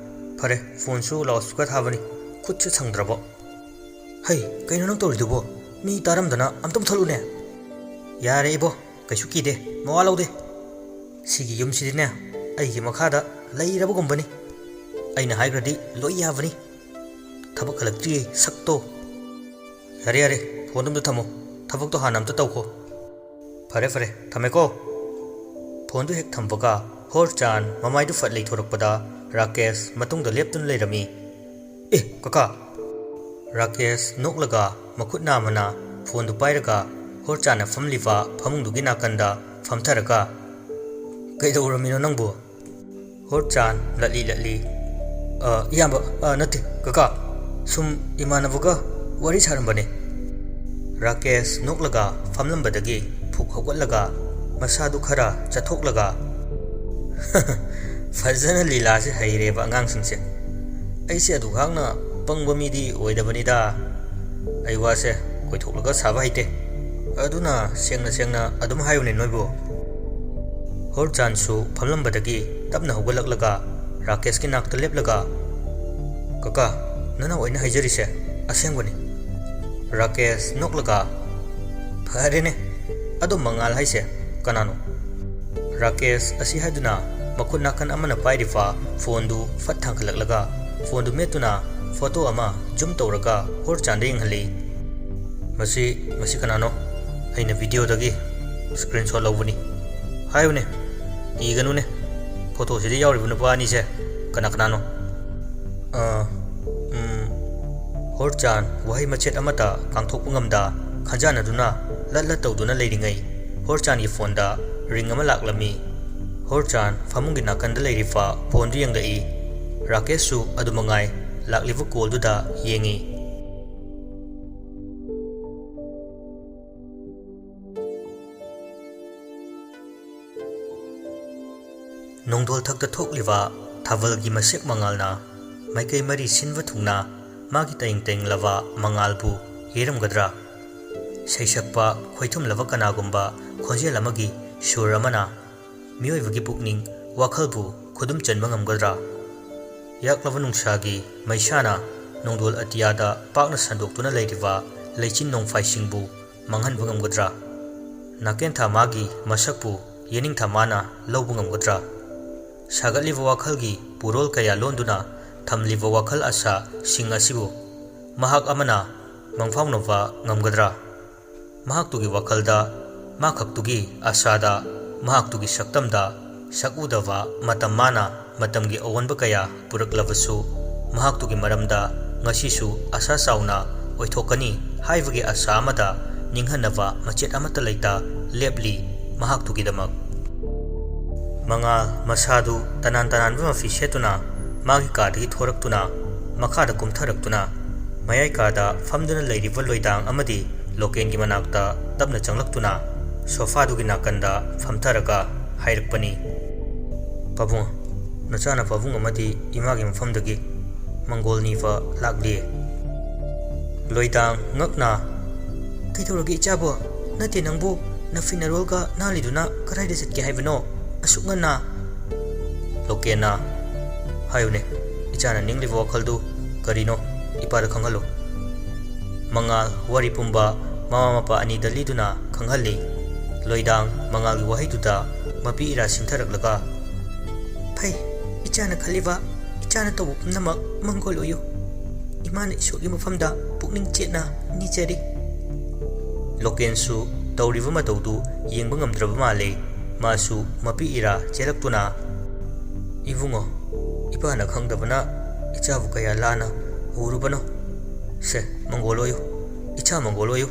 "ꯐꯔꯦ, ꯐꯣꯟꯁꯨ loudspeaker ꯊꯥꯕꯅꯤ, ꯈꯨꯠꯁꯨ ꯁꯪꯗ꯭ꯔꯕꯣ꯫" "ꯍꯩ, ꯀꯩꯅꯣ ꯅꯪ ꯇꯧꯔꯤꯗꯨꯕꯣ? ꯃꯤ ꯇꯥꯔꯝꯗꯅ ꯑꯝꯇ ꯃꯨꯊꯠꯂꯨꯅꯦ꯫" "ꯌꯥꯔꯦ ꯏꯕꯣ, ꯀꯩꯁꯨ ꯀꯤꯗꯦ, ꯃꯋꯥ ꯂꯧꯗꯦ꯫ ꯁꯤꯒꯤ ꯌꯨꯝꯁꯤꯗꯤꯅꯦ, ꯑꯩꯒꯤ ꯃꯈꯥꯗ ꯂꯩꯔꯕꯒꯨꯝꯕꯅꯤ꯫ ꯑꯩꯅ ꯍꯥꯏꯈ꯭ꯔꯗꯤ ꯂꯣꯏ ꯌꯥꯕꯅꯤ꯫ ꯊꯕꯛ ꯍꯜꯂꯛꯇ꯭ꯔꯤꯌꯦ, ꯁꯛꯇꯣ꯫" "ꯌꯥꯔꯦ, ꯌꯥꯔꯦ, ꯐꯣꯟꯗꯣ ꯑꯝꯇ ꯊꯝꯃꯣ꯫ ꯊꯕꯛꯇꯣ ꯍꯥꯟꯅ ꯑꯝꯇ ꯇꯧꯈꯣ꯫" "ꯐꯔꯦ, ꯐꯔꯦ, ꯊꯝꯃꯦꯀꯣ꯫" ꯐꯣꯟꯗꯨ ꯍꯦꯛ ꯊꯝꯕꯒ ꯍꯣꯔꯆꯥꯟ ꯃꯃꯥꯏꯗꯨ ꯐꯠ ꯂꯩꯊꯣꯔꯛꯄꯗ ꯔꯥꯀꯦꯁ ꯃꯇꯨꯡꯗ ꯂꯦꯞꯇꯨꯅ ꯂꯩꯔꯝꯃꯤ꯫ "ꯑꯦ, ꯀꯀꯥ!" ꯔꯥꯀꯦꯁ ꯅꯣꯛꯂꯒ ꯃꯈꯨꯠ ꯅꯥꯝꯃꯅ ꯐꯣꯟꯗꯨ ꯄꯥꯏꯔꯒ ꯍꯣꯔꯆꯥꯟꯅ ꯐꯝꯂꯤꯕ ꯐꯃꯨꯡꯗꯨꯒꯤ ꯅꯥꯀꯟꯗ ꯐꯝꯊꯔꯒ, "ꯀꯩꯗꯧꯔꯝꯃꯤꯅꯣ ꯅꯪꯕꯨ?" ꯍꯣꯔꯆꯥꯟ ꯂꯠꯂꯤ ꯂꯠꯂꯤ, "ꯑ, ꯏꯌꯥꯝꯕ, ꯑ, ꯅꯠꯇꯦ, ꯀꯀꯥ, ꯁꯨꯝ ꯏꯃꯥꯟꯅꯕꯒ ꯋꯥꯔꯤ ꯁꯥꯔꯝꯕꯅꯦ꯫" ꯔꯥꯀꯦꯁ ꯅꯣꯛꯂꯒ ꯐꯝꯂꯝꯕꯗꯒꯤ ꯐꯨꯛ ꯍꯧꯒꯠꯂꯒ ꯃꯁꯥꯗꯨ ꯈꯔ ꯆꯠꯊꯣꯛꯂꯒ, "ꯐꯖꯅ ꯂꯤꯂꯥꯁꯦ ꯍꯩꯔꯦꯕ ꯑꯉꯥꯡꯁꯤꯡꯁꯦ꯫ ꯑꯩꯁꯦ ꯑꯗꯨꯛ ꯍꯥꯛꯅ ꯄꯪꯕ ꯃꯤꯗꯤ ꯑꯣꯏꯗꯕꯅꯤꯗ꯫ ꯑꯩ ꯋꯥꯁꯦ ꯀꯣꯏꯊꯣꯛꯂꯒ ꯁꯥꯕ ꯍꯩꯇꯦ꯫ ꯑꯗꯨꯅ ꯁꯦꯡꯅ ꯁꯦꯡꯅ ꯑꯗꯨꯝ ꯍꯥꯏꯌꯨꯅꯦ ꯅꯣꯏꯕꯨ꯫" ꯍꯣꯔꯆꯥꯟꯁꯨ ꯐꯝꯂꯝꯕꯗꯒꯤ ꯇꯞꯅ ꯍꯧꯒꯠꯂꯛꯂꯒ ꯔꯥꯀꯦꯁꯀꯤ ꯅꯥꯛꯇ ꯂꯦꯞꯂꯒ, "ꯀꯀꯥ, ꯅꯅꯥꯎ ꯑꯩꯅ ꯍꯥꯏꯖꯔꯤꯁꯦ ꯑꯁꯦꯡꯕꯅꯤ꯫" ꯔꯥꯀꯦꯁ ꯅꯣꯛꯂꯒ, "ꯐꯔꯦꯅꯦ, ꯑꯗꯣ ꯃꯉꯥꯜ ꯍꯥꯏꯁꯦ ꯀꯅꯥꯅꯣ?" ꯔꯥꯀꯦꯁ ꯑꯁꯤ ꯍꯥꯏꯗꯨꯅ ꯃꯈꯨꯠ ꯅꯥꯀꯟ ꯑꯃꯅ ꯄꯥꯏꯔꯤꯕ ꯐꯣꯟꯗꯨ ꯐꯠ ꯊꯥꯡꯒꯠꯂꯛꯂꯒ ꯐꯣꯟꯗꯨ ꯃꯦꯠꯇꯨꯅ ꯐꯣꯇꯣ ꯑꯃ ꯖꯨꯝ ꯇꯧꯔꯒ ꯍꯣꯔꯆꯥꯟꯗ ꯌꯦꯡꯍꯜꯂꯤ꯫ "ꯃꯁꯤ, ꯃꯁꯤ ꯀꯅꯥꯅꯣ? ꯑꯩꯅ ꯚꯤꯗꯤꯑꯣꯗꯒꯤ ꯁ꯭ꯀ꯭ꯔꯤꯟ ꯁꯣꯠ ꯂꯧꯕꯅꯤ꯫ ꯍꯥꯏꯌꯨꯅꯦ, ꯀꯤꯒꯅꯨꯅꯦ꯫ ꯐꯣꯇꯣꯁꯤꯗ ꯌꯥꯎꯔꯤꯕ ꯅꯨꯄꯥ ꯑꯅꯤꯁꯦ ꯀꯅꯥ ꯀꯅꯥꯅꯣ? ꯑ, ꯎꯝ, ꯍꯣꯔꯆꯥꯟ ꯋꯥꯍꯩ ꯃꯆꯦꯠ ꯑꯃꯠꯇ ꯀꯥꯡꯊꯣꯛꯄ ꯉꯝꯗ ꯈꯟꯖꯥꯟꯅꯗꯨꯅ ꯂꯠ ꯂꯠ ꯇꯧꯗꯨꯅ ꯂꯩꯔꯤꯉꯩ, ꯍꯣꯔꯆꯥꯟꯒꯤ ꯐꯣꯟꯗ ꯔꯤꯡ ꯑꯃ ꯂꯥꯛꯂꯝꯃꯤ꯫ ꯍꯣꯔꯆꯥꯟ ꯐꯃꯨꯡꯒꯤ ꯅꯥꯀꯟꯗ ꯂꯩꯔꯤꯕ ꯐꯣꯟꯗꯨ ꯌꯦꯡꯂꯛꯏ꯫ ꯔꯥꯀꯦꯁꯁꯨ ꯑꯗꯨꯃꯉꯥꯏ ꯂꯥꯛꯂꯤꯕ ꯀꯣꯜꯗꯨꯗ ꯌꯦꯡꯉꯤ꯫ ꯅꯣꯡꯗꯣꯜ ꯊꯛꯇ ꯊꯣꯛꯂꯤꯕ ꯊꯥꯕꯜꯒꯤ ꯃꯁꯦꯛ ꯃꯉꯥꯜꯅ ꯃꯥꯏꯀꯩ ꯃꯔꯤ ꯁꯤꯟꯕ ꯊꯨꯡꯅ ꯃꯥꯒꯤ ꯇꯌꯦꯡ ꯇꯌꯦꯡꯂꯕ ꯃꯉꯥꯜꯕꯨ ꯌꯩꯔꯝꯒꯗ꯭ꯔꯥ? ꯁꯩꯁꯛꯄ ꯈꯣꯏꯊꯨꯝꯂꯕ ꯀꯅꯥꯒꯨꯝꯕ ꯈꯣꯟꯖꯦꯜ ꯑꯃꯒꯤ ꯁꯨꯔ ꯑꯃꯅ ꯃꯤꯑꯣꯏꯕꯒꯤ ꯄꯨꯛꯅꯤꯡ ꯋꯥꯈꯜꯕꯨ ꯈꯨꯗꯨꯝ ꯆꯟꯕ ꯉꯝꯒꯗ꯭ꯔꯥ? ꯌꯥꯛꯂꯕ ꯅꯨꯡꯁꯥꯒꯤ ꯃꯩꯁꯥꯅ ꯅꯣꯡꯗꯣꯜ ꯑꯇꯤꯌꯥꯗ ꯄꯥꯛꯅ ꯁꯟꯗꯣꯛꯇꯨꯅ ꯂꯩꯔꯤꯕ ꯂꯩꯆꯤꯟ ꯅꯣꯡꯐꯥꯏꯁꯤꯡꯕꯨ ꯃꯥꯡꯍꯟꯕ ꯉꯝꯒꯗ꯭ꯔꯥ? ꯅꯥꯀꯦꯟꯊꯥ ꯃꯥꯒꯤ ꯃꯁꯛꯄꯨ ꯌꯦꯅꯤꯡꯊꯥ ꯃꯥꯅ ꯂꯧꯕ ꯉꯝꯒꯗ꯭ꯔꯥ? ꯁꯥꯒꯠꯂꯤꯕ ꯋꯥꯈꯜꯒꯤ ꯄꯨꯔꯣꯜ ꯀꯌꯥ ꯂꯣꯟꯗꯨꯅ ꯊꯝꯂꯤꯕ ꯋꯥꯈꯜ ꯑꯁꯥꯁꯤꯡ ꯑꯁꯤꯕꯨ ꯃꯍꯥꯛ ꯑꯃꯅ ꯃꯪꯐꯥꯎꯅꯕ ꯉꯝꯒꯗ꯭ꯔꯥ? ꯃꯍꯥꯛꯇꯨꯒꯤ ꯋꯥꯈꯜꯗ, ꯃꯍꯥꯛꯈꯛꯇꯨꯒꯤ ꯑꯁꯥꯗ, ꯃꯍꯥꯛꯇꯨꯒꯤ ꯁꯛꯇꯝꯗ ꯁꯛꯎꯗꯕ ꯃꯇꯝ ꯃꯥꯅ ꯃꯇꯝꯒꯤ ꯑꯑꯣꯟꯕ ꯀꯌꯥ ꯄꯨꯔꯛꯂꯕꯁꯨ, ꯃꯍꯥꯛꯇꯨꯒꯤ ꯃꯔꯝꯗ ꯉꯁꯤꯁꯨ ꯑꯁꯥ ꯆꯥꯎꯅ ꯑꯣꯏꯊꯣꯛꯀꯅꯤ ꯍꯥꯏꯕꯒꯤ ꯑꯁꯥ ꯑꯃꯗ ꯅꯤꯡꯍꯟꯅꯕ ꯃꯆꯦꯠ ꯑꯃꯠꯇ ꯂꯩꯇ ꯂꯦꯞꯂꯤ ꯃꯍꯥꯛꯇꯨꯒꯤꯗꯃꯛ꯫ ꯃꯉꯥꯜ ꯃꯁꯥꯗꯨ ꯇꯅꯥꯟ ꯇꯅꯥꯟꯕ ꯃꯐꯤ ꯁꯦꯠꯇꯨꯅ ꯃꯥꯒꯤ ꯀꯥꯗꯒꯤ ꯊꯣꯔꯛꯇꯨꯅ ꯃꯈꯥꯗ ꯀꯨꯝꯊꯔꯛꯇꯨꯅ ꯃꯌꯥꯏ ꯀꯥꯗ ꯐꯝꯗꯨꯅ ꯂꯩꯔꯤꯕ ꯂꯣꯏꯗꯥꯡ ꯑꯃꯗꯤ ꯂꯣꯀꯦꯟꯒꯤ ꯃꯅꯥꯛꯇ ꯇꯞꯅ ꯆꯪꯂꯛꯇꯨꯅ ꯁꯣꯐꯥꯗꯨꯒꯤ ꯅꯥꯀꯟꯗ ꯐꯝꯊꯔꯒ ꯍꯥꯏꯔꯛꯄꯅꯤ, "ꯄꯥꯕꯨꯡ, ꯅꯆꯥꯅ ꯄꯥꯕꯨꯡ ꯑꯃꯗꯤ ꯏꯃꯥꯒꯤ ꯃꯐꯝꯗꯒꯤ ꯃꯪꯒꯣꯜ ꯅꯤꯕ ꯂꯥꯛꯂꯤ꯫" ꯂꯣꯏꯗꯥꯡ ꯉꯛꯅ, "ꯀꯩꯗꯧꯔꯒꯦ ꯏꯆꯥꯕꯣ? ꯅꯠꯇꯦ ꯅꯪꯕꯨ ꯅꯐꯤ ꯅꯔꯣꯜꯒ ꯅꯥꯜꯂꯤꯗꯨꯅ ꯀꯗꯥꯏꯗ ꯆꯠꯀꯦ ꯍꯥꯏꯕꯅꯣ ꯑꯁꯨꯛ ꯉꯟꯅ?" ꯂꯣꯀꯦꯟꯅ, "ꯍꯥꯏꯌꯨꯅꯦ, ꯏꯆꯥꯅ ꯅꯤꯡꯂꯤꯕ ꯋꯥꯈꯜꯗꯨ ꯀꯔꯤꯅꯣ? ꯏꯄꯥꯗ ꯈꯪꯍꯜꯂꯨ꯫" ꯃꯉꯥꯜ ꯋꯥꯔꯤ ꯄꯨꯝꯕ ꯃꯃꯥ ꯃꯄꯥ ꯑꯅꯤꯗ ꯂꯤꯗꯨꯅ ꯈꯪꯍꯜꯂꯤ꯫ ꯂꯣꯏꯗꯥꯡ ꯃꯉꯥꯜꯒꯤ ꯋꯥꯍꯩꯗꯨꯗ ꯃꯄꯤ ꯏꯔꯥ ꯁꯤꯟꯊꯔꯛꯂꯒ, "ꯐꯩ, ꯏꯆꯥꯅ ꯈꯜꯂꯤꯕ, ꯏꯆꯥꯅ ꯇꯧꯕ ꯄꯨꯝꯅꯃꯛ ꯃꯪꯒꯣꯜ ꯑꯣꯏꯌꯨ꯫ ꯏꯃꯥꯅ ꯏꯁꯣꯔꯒꯤ ꯃꯐꯝꯗ ꯄꯨꯛꯅꯤꯡ ꯆꯦꯠꯅ ꯅꯤꯖꯔꯤ꯫" ꯂꯣꯀꯦꯟꯁꯨ ꯇꯧꯔꯤꯕ ꯃꯇꯧꯗꯨ ꯌꯦꯡꯕ ꯉꯝꯗ꯭ꯔꯕ ꯃꯥꯜꯂꯦ꯫ ꯃꯥꯁꯨ ꯃꯄꯤ ꯏꯔꯥ ꯆꯦꯜꯂꯛꯇꯨꯅ, "ꯏꯕꯨꯡꯉꯣ, ꯏꯄꯥꯅ ꯈꯪꯗꯕꯅ ꯏꯆꯥꯕꯨ ꯀꯌꯥ ꯂꯥꯟꯅ ꯎꯔꯨꯕꯅꯣ꯫ ꯁꯦ, ꯃꯪꯒꯣꯜ ꯑꯣꯏꯌꯨ, ꯏꯆꯥ ꯃꯪꯒꯣꯜ ꯑꯣꯏꯌꯨ꯫"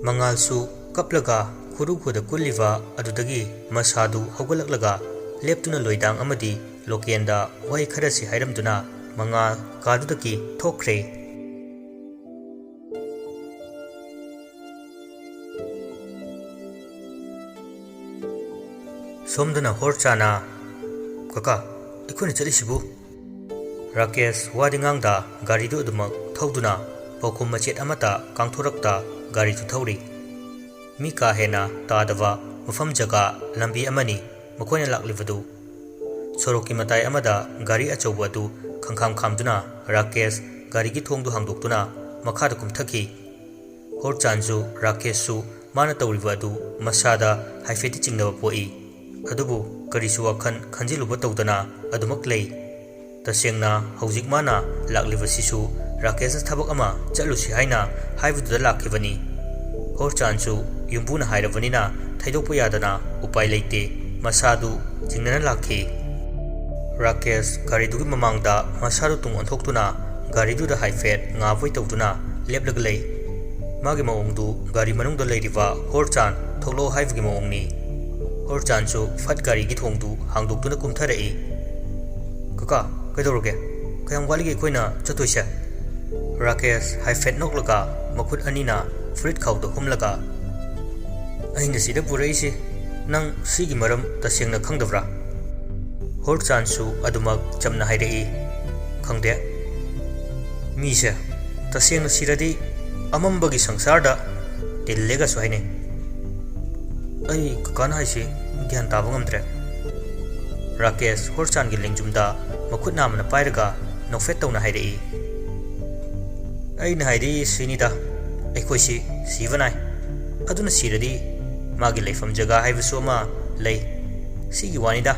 ꯃꯉꯥꯜꯁꯨ ꯀꯞꯂꯒ ꯈꯨꯔꯨ ꯈꯨꯗ ꯀꯨꯜꯂꯤꯕ ꯑꯗꯨꯗꯒꯤ ꯃꯁꯥꯗꯨ ꯍꯧꯒꯠꯂꯛꯂꯒ ꯂꯦꯞꯇꯨꯅ ꯂꯣꯏꯗꯥꯡ ꯑꯃꯗꯤ ꯂꯣꯀꯦꯟꯗ ꯋꯥꯍꯩ ꯈꯔꯁꯤ ꯍꯥꯏꯔꯝꯗꯨꯅ ꯃꯉꯥꯜ ꯀꯥꯗꯨꯗꯒꯤ ꯊꯣꯛꯈ꯭ꯔꯦ꯫ ꯁꯣꯝꯗꯅ ꯍꯣꯔꯆꯥꯅ, "ꯀꯀꯥ, ꯑꯩꯈꯣꯏꯅ ꯆꯠꯂꯤꯁꯤꯕꯨ?" ꯔꯥꯀꯦꯁ ꯋꯥꯗꯤ ꯉꯥꯡꯗ ꯒꯥꯔꯤꯗꯨ ꯑꯗꯨꯃꯛ ꯊꯧꯗꯨꯅ ꯄꯥꯎꯈꯨꯝ ꯃꯆꯦꯠ ꯑꯃꯠꯇ ꯀꯥꯡꯊꯣꯔꯛꯇ ꯒꯥꯔꯤꯗꯨ ꯊꯧꯔꯤ꯫ ꯃꯤ ꯀꯥ ꯍꯦꯟꯅ ꯇꯥꯗꯕ ꯃꯐꯝ ꯖꯒꯥ ꯂꯝꯕꯤ ꯑꯃꯅꯤ ꯃꯈꯣꯏꯅ ꯂꯥꯛꯂꯤꯕꯗꯨ꯫ ꯁꯣꯔꯣꯛꯀꯤ ꯃꯇꯥꯏ ꯑꯃꯗ ꯒꯥꯔꯤ ꯑꯆꯧꯕ ꯑꯗꯨ ꯈꯪꯈꯥꯝ ꯈꯥꯝꯗꯨꯅ ꯔꯥꯀꯦꯁ ꯒꯥꯔꯤꯒꯤ ꯊꯣꯡꯗꯨ ꯍꯥꯡꯗꯣꯛꯇꯨꯅ ꯃꯈꯥꯗ ꯀꯨꯝꯊꯈꯤ꯫ ꯍꯣꯔꯆꯥꯟꯁꯨ ꯔꯥꯀꯦꯁꯁꯨ ꯃꯥꯅ ꯇꯧꯔꯤꯕ ꯑꯗꯨ ꯃꯁꯥꯗ ꯍꯥꯏꯐꯦꯠꯇꯤ ꯆꯤꯡꯅꯕ ꯄꯣꯛꯏ꯫ ꯑꯗꯨꯕꯨ ꯀꯔꯤꯁꯨ ꯋꯥꯈꯜ ꯈꯟꯖꯤꯜꯂꯨꯕ ꯇꯧꯗꯅ ꯑꯗꯨꯃꯛ ꯂꯩ꯫ ꯇꯁꯦꯡꯅ ꯍꯧꯖꯤꯛ ꯃꯥꯅ ꯂꯥꯛꯂꯤꯕꯁꯤꯁꯨ ꯔꯥꯀꯦꯁꯅ ꯊꯕꯛ ꯑꯃ ꯆꯠꯂꯨꯁꯤ ꯍꯥꯏꯅ ꯍꯥꯏꯕꯗꯨꯗ ꯂꯥꯛꯈꯤꯕꯅꯤ꯫ ꯍꯣꯔꯆꯥꯟꯁꯨ ꯌꯨꯝꯕꯨꯅ ꯍꯥꯏꯔꯕꯅꯤꯅ ꯊꯩꯗꯣꯛꯄ ꯌꯥꯗꯅ ꯎꯄꯥꯏ ꯂꯩꯇꯦ꯫ ꯃꯁꯥꯗꯨ ꯆꯤꯡꯅꯅ ꯂꯥꯛꯈꯤ꯫ ꯔꯥꯀꯦꯁ ꯒꯥꯔꯤꯗꯨꯒꯤ ꯃꯃꯥꯡꯗ ꯃꯁꯥꯗꯨ ꯇꯨꯡ ꯑꯣꯟꯊꯣꯛꯇꯨꯅ ꯒꯥꯔꯤꯗꯨꯗ ꯍꯥꯏꯐꯦꯠ ꯉꯥꯕꯣꯏ ꯇꯧꯗꯨꯅ ꯂꯦꯞꯂꯒ ꯂꯩ꯫ ꯃꯥꯒꯤ ꯃꯑꯣꯡꯗꯨ ꯒꯥꯔꯤ ꯃꯅꯨꯡꯗ ꯂꯩꯔꯤꯕ ꯍꯣꯔꯆꯥꯟ ꯊꯣꯛꯂꯛꯑꯣ ꯍꯥꯏꯕꯒꯤ ꯃꯑꯣꯡꯅꯤ꯫ ꯍꯣꯔꯆꯥꯟꯁꯨ ꯐꯠ ꯒꯥꯔꯤꯒꯤ ꯊꯣꯡꯗꯨ ꯍꯥꯡꯗꯣꯛꯇꯨꯅ ꯀꯨꯝꯊꯔꯛꯏ꯫ "ꯀꯀꯥ, ꯀꯩꯗꯧꯔꯒꯦ? ꯀꯌꯥꯝ ꯋꯥꯠꯂꯤꯒꯦ ꯑꯩꯈꯣꯏꯅ ꯆꯠꯇꯣꯏꯁꯦ?" ꯔꯥꯀꯦꯁ ꯍꯥꯏꯐꯦꯠ ꯅꯣꯛꯂꯒ ꯃꯈꯨꯠ ꯑꯅꯤꯅ ꯐꯨꯔꯤꯠ ꯈꯥꯎꯗ ꯍꯨꯝꯂꯒ, "ꯑꯩꯅ ꯁꯤꯗ ꯄꯨꯔꯛꯏꯁꯤ ꯅꯪ ꯁꯤꯒꯤ ꯃꯔꯝ ꯇꯁꯦꯡꯅ ꯈꯪꯗꯕ꯭ꯔꯥ?" ꯍꯣꯔꯆꯥꯟꯁꯨ ꯑꯗꯨꯃꯛ ꯆꯝꯅ ꯍꯥꯏꯔꯛꯏ, "ꯈꯪꯗꯦ꯫ ꯃꯤꯁꯦ ꯇꯁꯦꯡꯅ ꯁꯤꯔꯗꯤ ꯑꯃꯝꯕꯒꯤ ꯁꯪꯁꯥꯔꯗ ꯇꯤꯜꯂꯦꯒꯁꯨ ꯍꯥꯏꯅꯩ꯫ ꯑꯩ ꯀꯀꯥꯅ ꯍꯥꯏꯁꯤ ꯒ꯭ꯌꯥꯟ ꯇꯥꯕ ꯉꯝꯗ꯭ꯔꯦ꯫" ꯔꯥꯀꯦꯁ ꯍꯣꯔꯆꯥꯟꯒꯤ ꯂꯦꯡꯖꯨꯝꯗ ꯃꯈꯨꯠ ꯅꯥꯝꯃꯅ ꯄꯥꯏꯔꯒ ꯅꯣꯛꯐꯦꯠ ꯇꯧꯅ ꯍꯥꯏꯔꯛꯏ, "ꯑꯩꯅ ꯍꯥꯏꯗꯤ ꯁꯤꯅꯤꯗ, ꯑꯩꯈꯣꯏꯁꯤ ꯁꯤꯕ ꯅꯥꯏ꯫ ꯑꯗꯨꯅ ꯁꯤꯔꯗꯤ ꯃꯥꯒꯤ ꯂꯩꯐꯝ ꯖꯒꯥ ꯍꯥꯏꯕꯁꯨ ꯑꯃ ꯂꯩ꯫ ꯁꯤꯒꯤ ꯋꯥꯅꯤꯗ꯫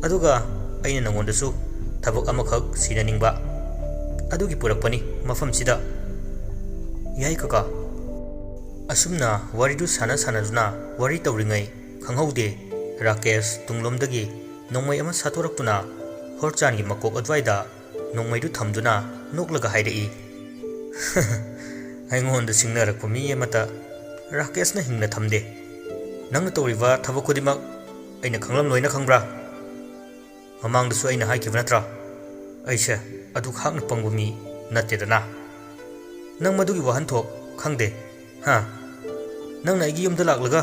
ꯑꯗꯨꯒ ꯑꯩꯅ ꯅꯉꯣꯟꯗꯁꯨ ꯊꯕꯛ ꯑꯃꯈꯛ ꯁꯤꯟꯅꯅꯤꯡꯕ꯫ ꯑꯗꯨꯒꯤ ꯄꯨꯔꯛꯄꯅꯤ ꯃꯐꯝꯁꯤꯗ꯫" "ꯌꯥꯏ ꯀꯀꯥ꯫" ꯑꯁꯨꯝꯅ ꯋꯥꯔꯤꯗꯨ ꯁꯥꯟꯅ ꯁꯥꯟꯅꯗꯨꯅ ꯋꯥꯔꯤ ꯇꯧꯔꯤꯉꯩ ꯈꯪꯍꯧꯗꯦ, ꯔꯥꯀꯦꯁ ꯇꯨꯡꯂꯣꯝꯗꯒꯤ ꯅꯣꯡꯃꯩ ꯑꯃ ꯁꯥꯠꯇꯣꯔꯛꯇꯨꯅ ꯍꯣꯔꯆꯥꯟꯒꯤ ꯃꯀꯣꯛ ꯑꯗꯨꯋꯥꯏꯗ ꯅꯣꯡꯃꯩꯗꯨ ꯊꯝꯗꯨꯅ ꯅꯣꯛꯂꯒ ꯍꯥꯏꯔꯛꯏ꯫ "ꯑꯩꯉꯣꯟꯗ ꯁꯤꯡꯅꯔꯛꯄ ꯃꯤ ꯑꯃꯠꯇ ꯔꯥꯀꯦꯁꯅ ꯍꯤꯡꯅ ꯊꯝꯗꯦ꯫ ꯅꯪꯅ ꯇꯧꯔꯤꯕ ꯊꯕꯛ ꯈꯨꯗꯤꯡꯃꯛ ꯑꯩꯅ ꯈꯪꯂꯝꯂꯣꯏꯅ ꯈꯪꯕ꯭ꯔꯥ? ꯃꯃꯥꯡꯗꯁꯨ ꯑꯩꯅ ꯍꯥꯏꯈꯤꯕ ꯅꯠꯇ꯭ꯔꯥ? ꯑꯩꯁꯦ ꯑꯗꯨꯈꯥꯛꯅ ꯄꯪꯕ ꯃꯤ ꯅꯠꯇꯦꯗꯅ꯫ ꯅꯪ ꯃꯗꯨꯒꯤ ꯋꯥꯍꯟꯊꯣꯛ ꯈꯪꯗꯦ, ꯍꯥ? ꯅꯪꯅ ꯑꯩꯒꯤ ꯌꯨꯝꯗ ꯂꯥꯛꯂꯒ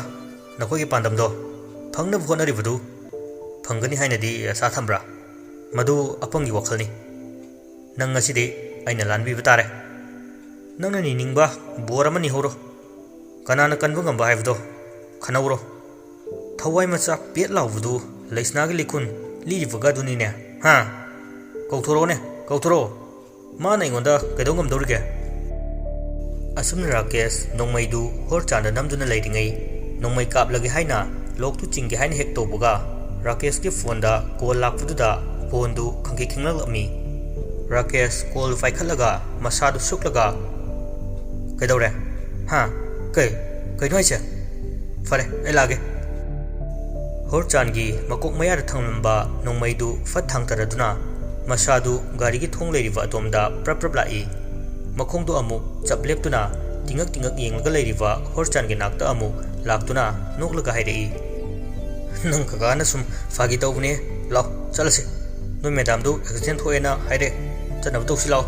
ꯅꯈꯣꯏꯒꯤ ꯄꯥꯟꯗꯝꯗꯣ ꯐꯪꯅꯕ ꯍꯣꯠꯅꯔꯤꯕꯗꯨ ꯐꯪꯒꯅꯤ ꯍꯥꯏꯅꯗꯤ ꯑꯁꯥ ꯊꯝꯕ꯭ꯔꯥ? ꯃꯗꯨ ꯑꯄꯪꯒꯤ ꯋꯥꯈꯜꯅꯤ꯫ ꯅꯪ ꯉꯁꯤꯗꯤ ꯑꯩꯅ ꯂꯥꯟꯕꯤꯕ ꯇꯥꯔꯦ꯫ ꯅꯪꯅ ꯅꯤꯅꯤꯡꯕ ꯕꯣꯔ ꯑꯃ ꯅꯤꯍꯧꯔꯣ꯫ ꯀꯅꯥꯅ ꯀꯟꯕ ꯉꯝꯕ ꯍꯥꯏꯕꯗꯣ ꯈꯟꯅꯧꯔꯣ꯫ ꯊꯋꯥꯏ ꯃꯆꯥ ꯄꯦꯠ ꯂꯥꯎꯕꯗꯨ ꯂꯩꯁꯅꯥꯒꯤ ꯂꯤꯈꯨꯟ ꯂꯤꯔꯤꯕꯒ ꯑꯗꯨꯅꯤꯅꯦ, ꯍꯥ? ꯀꯧꯊꯣꯔꯛꯑꯣꯅꯦ, ꯀꯧꯊꯣꯔꯛꯑꯣ꯫ ꯃꯥꯅ ꯑꯩꯉꯣꯟꯗ ꯀꯩꯗꯧ ꯉꯝꯗꯧꯔꯤꯒꯦ?" ꯑꯁꯨꯝꯅ ꯔꯥꯀꯦꯁ ꯅꯣꯡꯃꯩꯗꯨ ꯍꯣꯔꯆꯥꯟꯗ ꯅꯝꯗꯨꯅ ꯂꯩꯔꯤꯉꯩ, ꯅꯣꯡꯃꯩ ꯀꯥꯞꯂꯒꯦ ꯍꯥꯏꯅ ꯂꯣꯛꯇꯨ ꯆꯤꯡꯒꯦ ꯍꯥꯏꯅ ꯍꯦꯛ ꯇꯧꯕꯒ, ꯔꯥꯀꯦꯁꯀꯤ ꯐꯣꯟꯗ ꯀꯣꯜ ꯂꯥꯛꯄꯗꯨꯗ ꯐꯣꯟꯗꯨ ꯈꯪꯈꯤꯛ ꯈꯤꯡꯂꯛꯂꯝꯃꯤ꯫ ꯔꯥꯀꯦꯁ ꯀꯣꯜ ꯄꯥꯏꯈꯠꯂꯒ ꯃꯁꯥꯗꯨ ꯁꯨꯛꯂꯒ, "ꯀꯩꯗꯧꯔꯦ? ꯍꯥ? ꯀꯩ? ꯀꯩꯅꯣ ꯍꯥꯏꯁꯦ? ꯐꯔꯦ, ꯑꯩ ꯂꯥꯛꯑꯒꯦ꯫" ꯍꯣꯔꯆꯥꯟꯒꯤ ꯃꯀꯣꯛ ꯃꯌꯥꯗ ꯊꯝꯂꯝꯕ ꯅꯣꯡꯃꯩꯗꯨ ꯐꯠ ꯊꯥꯡꯊꯔꯗꯨꯅ ꯃꯁꯥꯗꯨ ꯒꯥꯔꯤꯒꯤ ꯊꯣꯡ ꯂꯩꯔꯤꯕ ꯑꯗꯣꯝꯗ ꯄ꯭ꯔꯞ ꯄ꯭ꯔꯞ ꯂꯥꯛꯏ꯫ ꯃꯈꯣꯡꯗꯨ ꯑꯃꯨꯛ ꯆꯞ ꯂꯦꯞꯇꯨꯅ ꯇꯤꯡꯉꯛ ꯇꯤꯡꯉꯛ ꯌꯦꯡꯂꯒ ꯂꯩꯔꯤꯕ ꯍꯣꯔꯆꯥꯟꯒꯤ ꯅꯥꯛꯇ ꯑꯃꯨꯛ ꯂꯥꯛꯇꯨꯅ ꯅꯣꯛꯂꯒ ꯍꯥꯏꯔꯛꯏ, "ꯅꯪ ꯀꯀꯥꯅ ꯁꯨꯝ ꯐꯥꯒꯤ ꯇꯧꯕꯅꯦ꯫ ꯂꯥꯎ, ꯆꯠꯂꯁꯤ꯫ ꯅꯣꯏ ꯃꯦꯗꯥꯝꯗꯨ ꯑꯦꯛꯁꯤꯗꯦꯟ ꯊꯣꯛꯑꯦꯅ ꯍꯥꯏꯔꯛꯑꯦ꯫ ꯆꯠꯅꯕ ꯇꯧꯁꯤ ꯂꯥꯎ꯫"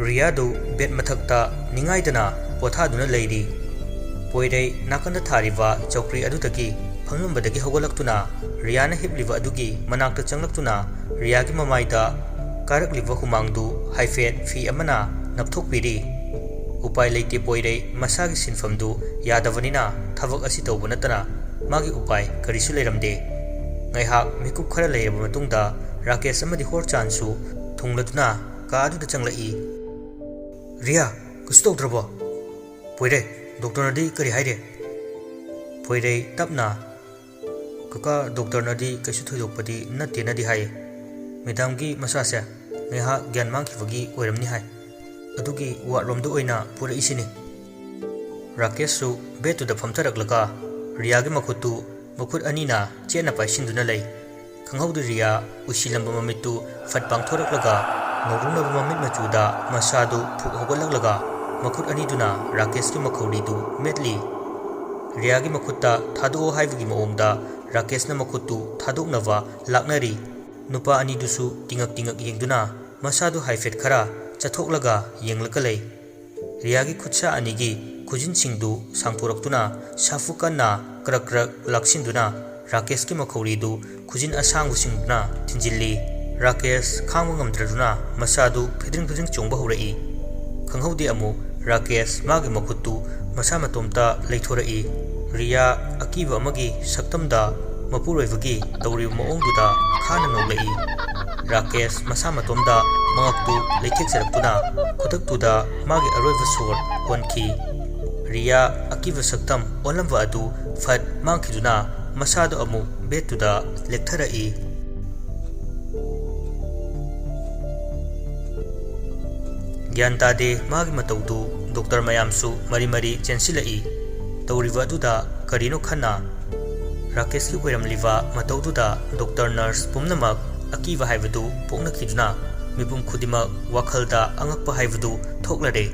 ꯔꯤꯌꯥꯗꯨ ꯕꯦꯗ ꯃꯊꯛꯇ ꯅꯤꯡꯉꯥꯏꯗꯅ ꯄꯣꯊꯥꯗꯨꯅ ꯂꯩꯔꯤ꯫ ꯄꯣꯏꯔꯩ ꯅꯥꯀꯟꯗ ꯊꯥꯔꯤꯕ ꯆꯧꯀ꯭ꯔꯤ ꯑꯗꯨꯗꯒꯤ ꯐꯝꯂꯝꯕꯗꯒꯤ ꯍꯧꯒꯠꯂꯛꯇꯨꯅ ꯔꯤꯌꯥꯅ ꯍꯤꯞꯂꯤꯕ ꯑꯗꯨꯒꯤ ꯃꯅꯥꯛꯇ ꯆꯪꯂꯛꯇꯨꯅ ꯔꯤꯌꯥꯒꯤ ꯃꯃꯥꯏꯗ ꯀꯥꯔꯛꯂꯤꯕ ꯍꯨꯃꯥꯡꯗꯨ ꯍꯥꯏꯐꯦꯠ ꯐꯤ ꯑꯃꯅ ꯅꯞꯊꯣꯛꯄꯤꯔꯤ꯫ ꯎꯄꯥꯏ ꯂꯩꯇꯦ ꯄꯣꯏꯔꯩ, ꯃꯁꯥꯒꯤ ꯁꯤꯟꯐꯝꯗꯨ ꯌꯥꯗꯕꯅꯤꯅ ꯊꯕꯛ ꯑꯁꯤ ꯇꯧꯕ ꯅꯠꯇꯅ ꯃꯥꯒꯤ ꯎꯄꯥꯏ ꯀꯔꯤꯁꯨ ꯂꯩꯔꯝꯗꯦ꯫ ꯉꯥꯏꯍꯥꯛ ꯃꯤꯀꯨꯞ ꯈꯔ ꯂꯩꯔꯕ ꯃꯇꯨꯡꯗ ꯔꯥꯀꯦꯁ ꯑꯃꯗꯤ ꯍꯣꯔꯆꯥꯟꯁꯨ ꯊꯨꯡꯂꯗꯨꯅ ꯀꯥ ꯑꯗꯨꯗ ꯆꯪꯂꯛꯏ꯫ "ꯔꯤꯌꯥ, ꯀꯩꯁꯨ ꯇꯧꯗ꯭ꯔꯕꯣ?" "ꯄꯣꯏꯔꯩ, ꯗꯣꯛꯇꯔꯅꯗꯤ ꯀꯔꯤ ꯍꯥꯏꯔꯦ?" ꯄꯣꯏꯔꯩ ꯇꯞꯅ, "ꯀꯀꯥ, ꯗꯣꯛꯇꯔꯅꯗꯤ ꯀꯩꯁꯨ ꯊꯣꯏꯗꯣꯛꯄꯗꯤ ꯅꯠꯇꯦꯅꯗꯤ ꯍꯥꯏꯌꯦ꯫ "ꯃꯦꯗꯥꯝꯒꯤ ꯃꯁꯥꯁꯦ ꯉꯥꯏꯍꯥꯛ ꯒ꯭ꯌꯥꯟ ꯃꯥꯡꯈꯤꯕꯒꯤ ꯑꯣꯏꯔꯝꯅꯤ" ꯍꯥꯏ꯫ "ꯑꯗꯨꯒꯤ ꯋꯥꯔꯗꯔꯣꯝꯗ ꯑꯣꯏꯅ ꯄꯨꯔꯛꯏꯁꯤꯅꯤ"꯫ ꯔꯥꯀꯦꯁꯁꯨ ꯕꯦꯗꯇꯨꯗ ꯐꯝꯊꯔꯛꯂꯒ ꯔꯤꯌꯥꯒꯤ ꯃꯈꯨꯠꯇꯨ ꯃꯈꯨꯠ ꯑꯅꯤꯅ ꯆꯦꯠꯅ ꯄꯥꯏꯁꯤꯟꯗꯨꯅ ꯂꯩ꯫ ꯈꯪꯍꯧꯗ ꯔꯤꯌꯥ ꯎꯏꯁꯤꯜꯂꯝꯕ ꯃꯃꯤꯠꯇꯨ ꯐꯠ ꯄꯥꯡꯊꯣꯔꯛꯂꯒ ꯉꯧꯔꯨꯅꯕ ꯃꯃꯤꯠ ꯃꯆꯨꯗ ꯃꯁꯥꯗꯨ ꯐꯨꯛ ꯍꯧꯒꯠꯂꯛꯂꯒ ꯃꯈꯨꯠ ꯑꯅꯤꯗꯨꯅ ꯔꯥꯀꯦꯁꯀꯤ ꯃꯈꯧꯔꯤꯗꯨ ꯃꯦꯠꯂꯤ꯫ ꯔꯤꯌꯥꯒꯤ ꯃꯈꯨꯠꯇ ꯊꯥꯗꯣꯛꯑꯣ ꯍꯥꯏꯕꯒꯤ ꯃꯑꯣꯡꯗ ꯔꯥꯀꯦꯁꯅ ꯃꯈꯨꯠꯇꯨ ꯊꯥꯗꯣꯛꯅꯕ ꯂꯥꯛꯅꯔꯤ꯫ ꯅꯨꯄꯥ ꯑꯅꯤꯗꯨꯁꯨ ꯇꯤꯉꯛ ꯇꯤꯉꯛ ꯌꯦꯡꯗꯨꯅ ꯃꯁꯥꯗꯨ ꯍꯥꯏꯐꯦꯠ ꯈꯔ ꯆꯠꯊꯣꯛꯂꯒ ꯌꯦꯡꯂꯒ ꯂꯩ꯫ ꯔꯤꯌꯥꯒꯤ ꯈꯨꯠꯁꯥ ꯑꯅꯤꯒꯤ ꯈꯨꯖꯤꯟꯁꯤꯡꯗꯨ ꯁꯥꯡꯊꯣꯔꯛꯇꯨꯅ ꯁꯥꯐꯨ ꯀꯟꯅ ꯀ꯭ꯔꯛ ꯀ꯭ꯔꯛ ꯂꯥꯛꯁꯤꯟꯗꯨꯅ ꯔꯥꯀꯦꯁꯀꯤ ꯃꯈꯧꯔꯤꯗꯨ ꯈꯨꯖꯤꯟ ꯑꯁꯥꯡꯕꯁꯤꯡꯗꯨꯅ ꯊꯤꯟꯖꯤꯜꯂꯤ꯫ ꯔꯥꯀꯦꯁ ꯈꯥꯡꯕ ꯉꯝꯗ꯭ꯔꯗꯨꯅ ꯃꯁꯥꯗꯨ ꯐꯤꯗ꯭ꯔꯤꯡ ꯐꯤꯗ꯭ꯔꯤꯡ ꯆꯣꯡꯕ ꯍꯧꯔꯛꯏ꯫ ꯈꯪꯍꯧꯗꯦ ꯑꯃꯨꯛ ꯔꯥꯀꯦꯁ ꯃꯥꯒꯤ ꯃꯈꯨꯠꯇꯨ ꯃꯁꯥ ꯃꯇꯣꯝꯇ ꯂꯩꯊꯣꯔꯛꯏ꯫ ꯔꯤꯌꯥ ꯑꯀꯤꯕ ꯑꯃꯒꯤ ꯁꯛꯇꯝꯗ ꯃꯄꯨꯔꯣꯏꯕꯒꯤ ꯇꯧꯔꯤꯕ ꯃꯑꯣꯡꯗꯨꯗ ꯈꯥꯅ ꯅꯣꯛꯂꯛꯏ꯫ ꯔꯥꯀꯦꯁ ꯃꯁꯥ ꯃꯇꯣꯝꯗ ꯃꯉꯛꯇꯨ ꯂꯩꯊꯦꯛꯆꯔꯛꯇꯨꯅ ꯈꯨꯗꯛꯇꯨꯗ ꯃꯥꯒꯤ ꯑꯔꯣꯏꯕ ꯁꯣꯔ ꯍꯣꯟꯈꯤ꯫ ꯔꯤꯌꯥ ꯑꯀꯤꯕ ꯁꯛꯇꯝ ꯑꯣꯜꯂꯝꯕ ꯑꯗꯨ ꯐꯠ ꯃꯥꯡꯈꯤꯗꯨꯅ ꯃꯁꯥꯗꯨ ꯑꯃꯨꯛ ꯕꯦꯗꯇꯨꯗ ꯂꯦꯛꯊꯔꯛꯏ꯫ ꯒ꯭ꯌꯥꯟ ꯇꯥꯗꯦ ꯃꯥꯒꯤ ꯃꯇꯧꯗꯨ꯫ ꯗꯣꯛꯇꯔ ꯃꯌꯥꯝꯁꯨ ꯃꯔꯤ ꯃꯔꯤ ꯆꯦꯟꯁꯤꯜꯂꯛꯏ꯫ ꯇꯧꯔꯤꯕ ꯑꯗꯨꯗ ꯀꯔꯤꯅꯣ ꯈꯟꯅ ꯔꯥꯀꯦꯁꯀꯤ ꯑꯣꯏꯔꯝꯂꯤꯕ ꯃꯇꯧꯗꯨꯗ ꯗꯣꯛꯇꯔ ꯅꯔꯁ ꯄꯨꯝꯅꯃꯛ ꯑꯀꯤꯕ ꯍꯥꯏꯕꯗꯨ ꯄꯣꯛꯅꯈꯤꯗꯨꯅ ꯃꯤꯄꯨꯝ ꯈꯨꯗꯤꯡꯃꯛ ꯋꯥꯈꯜꯗ ꯑꯉꯛꯄ ꯍꯥꯏꯕꯗꯨ ꯊꯣꯛꯂꯔꯦ꯫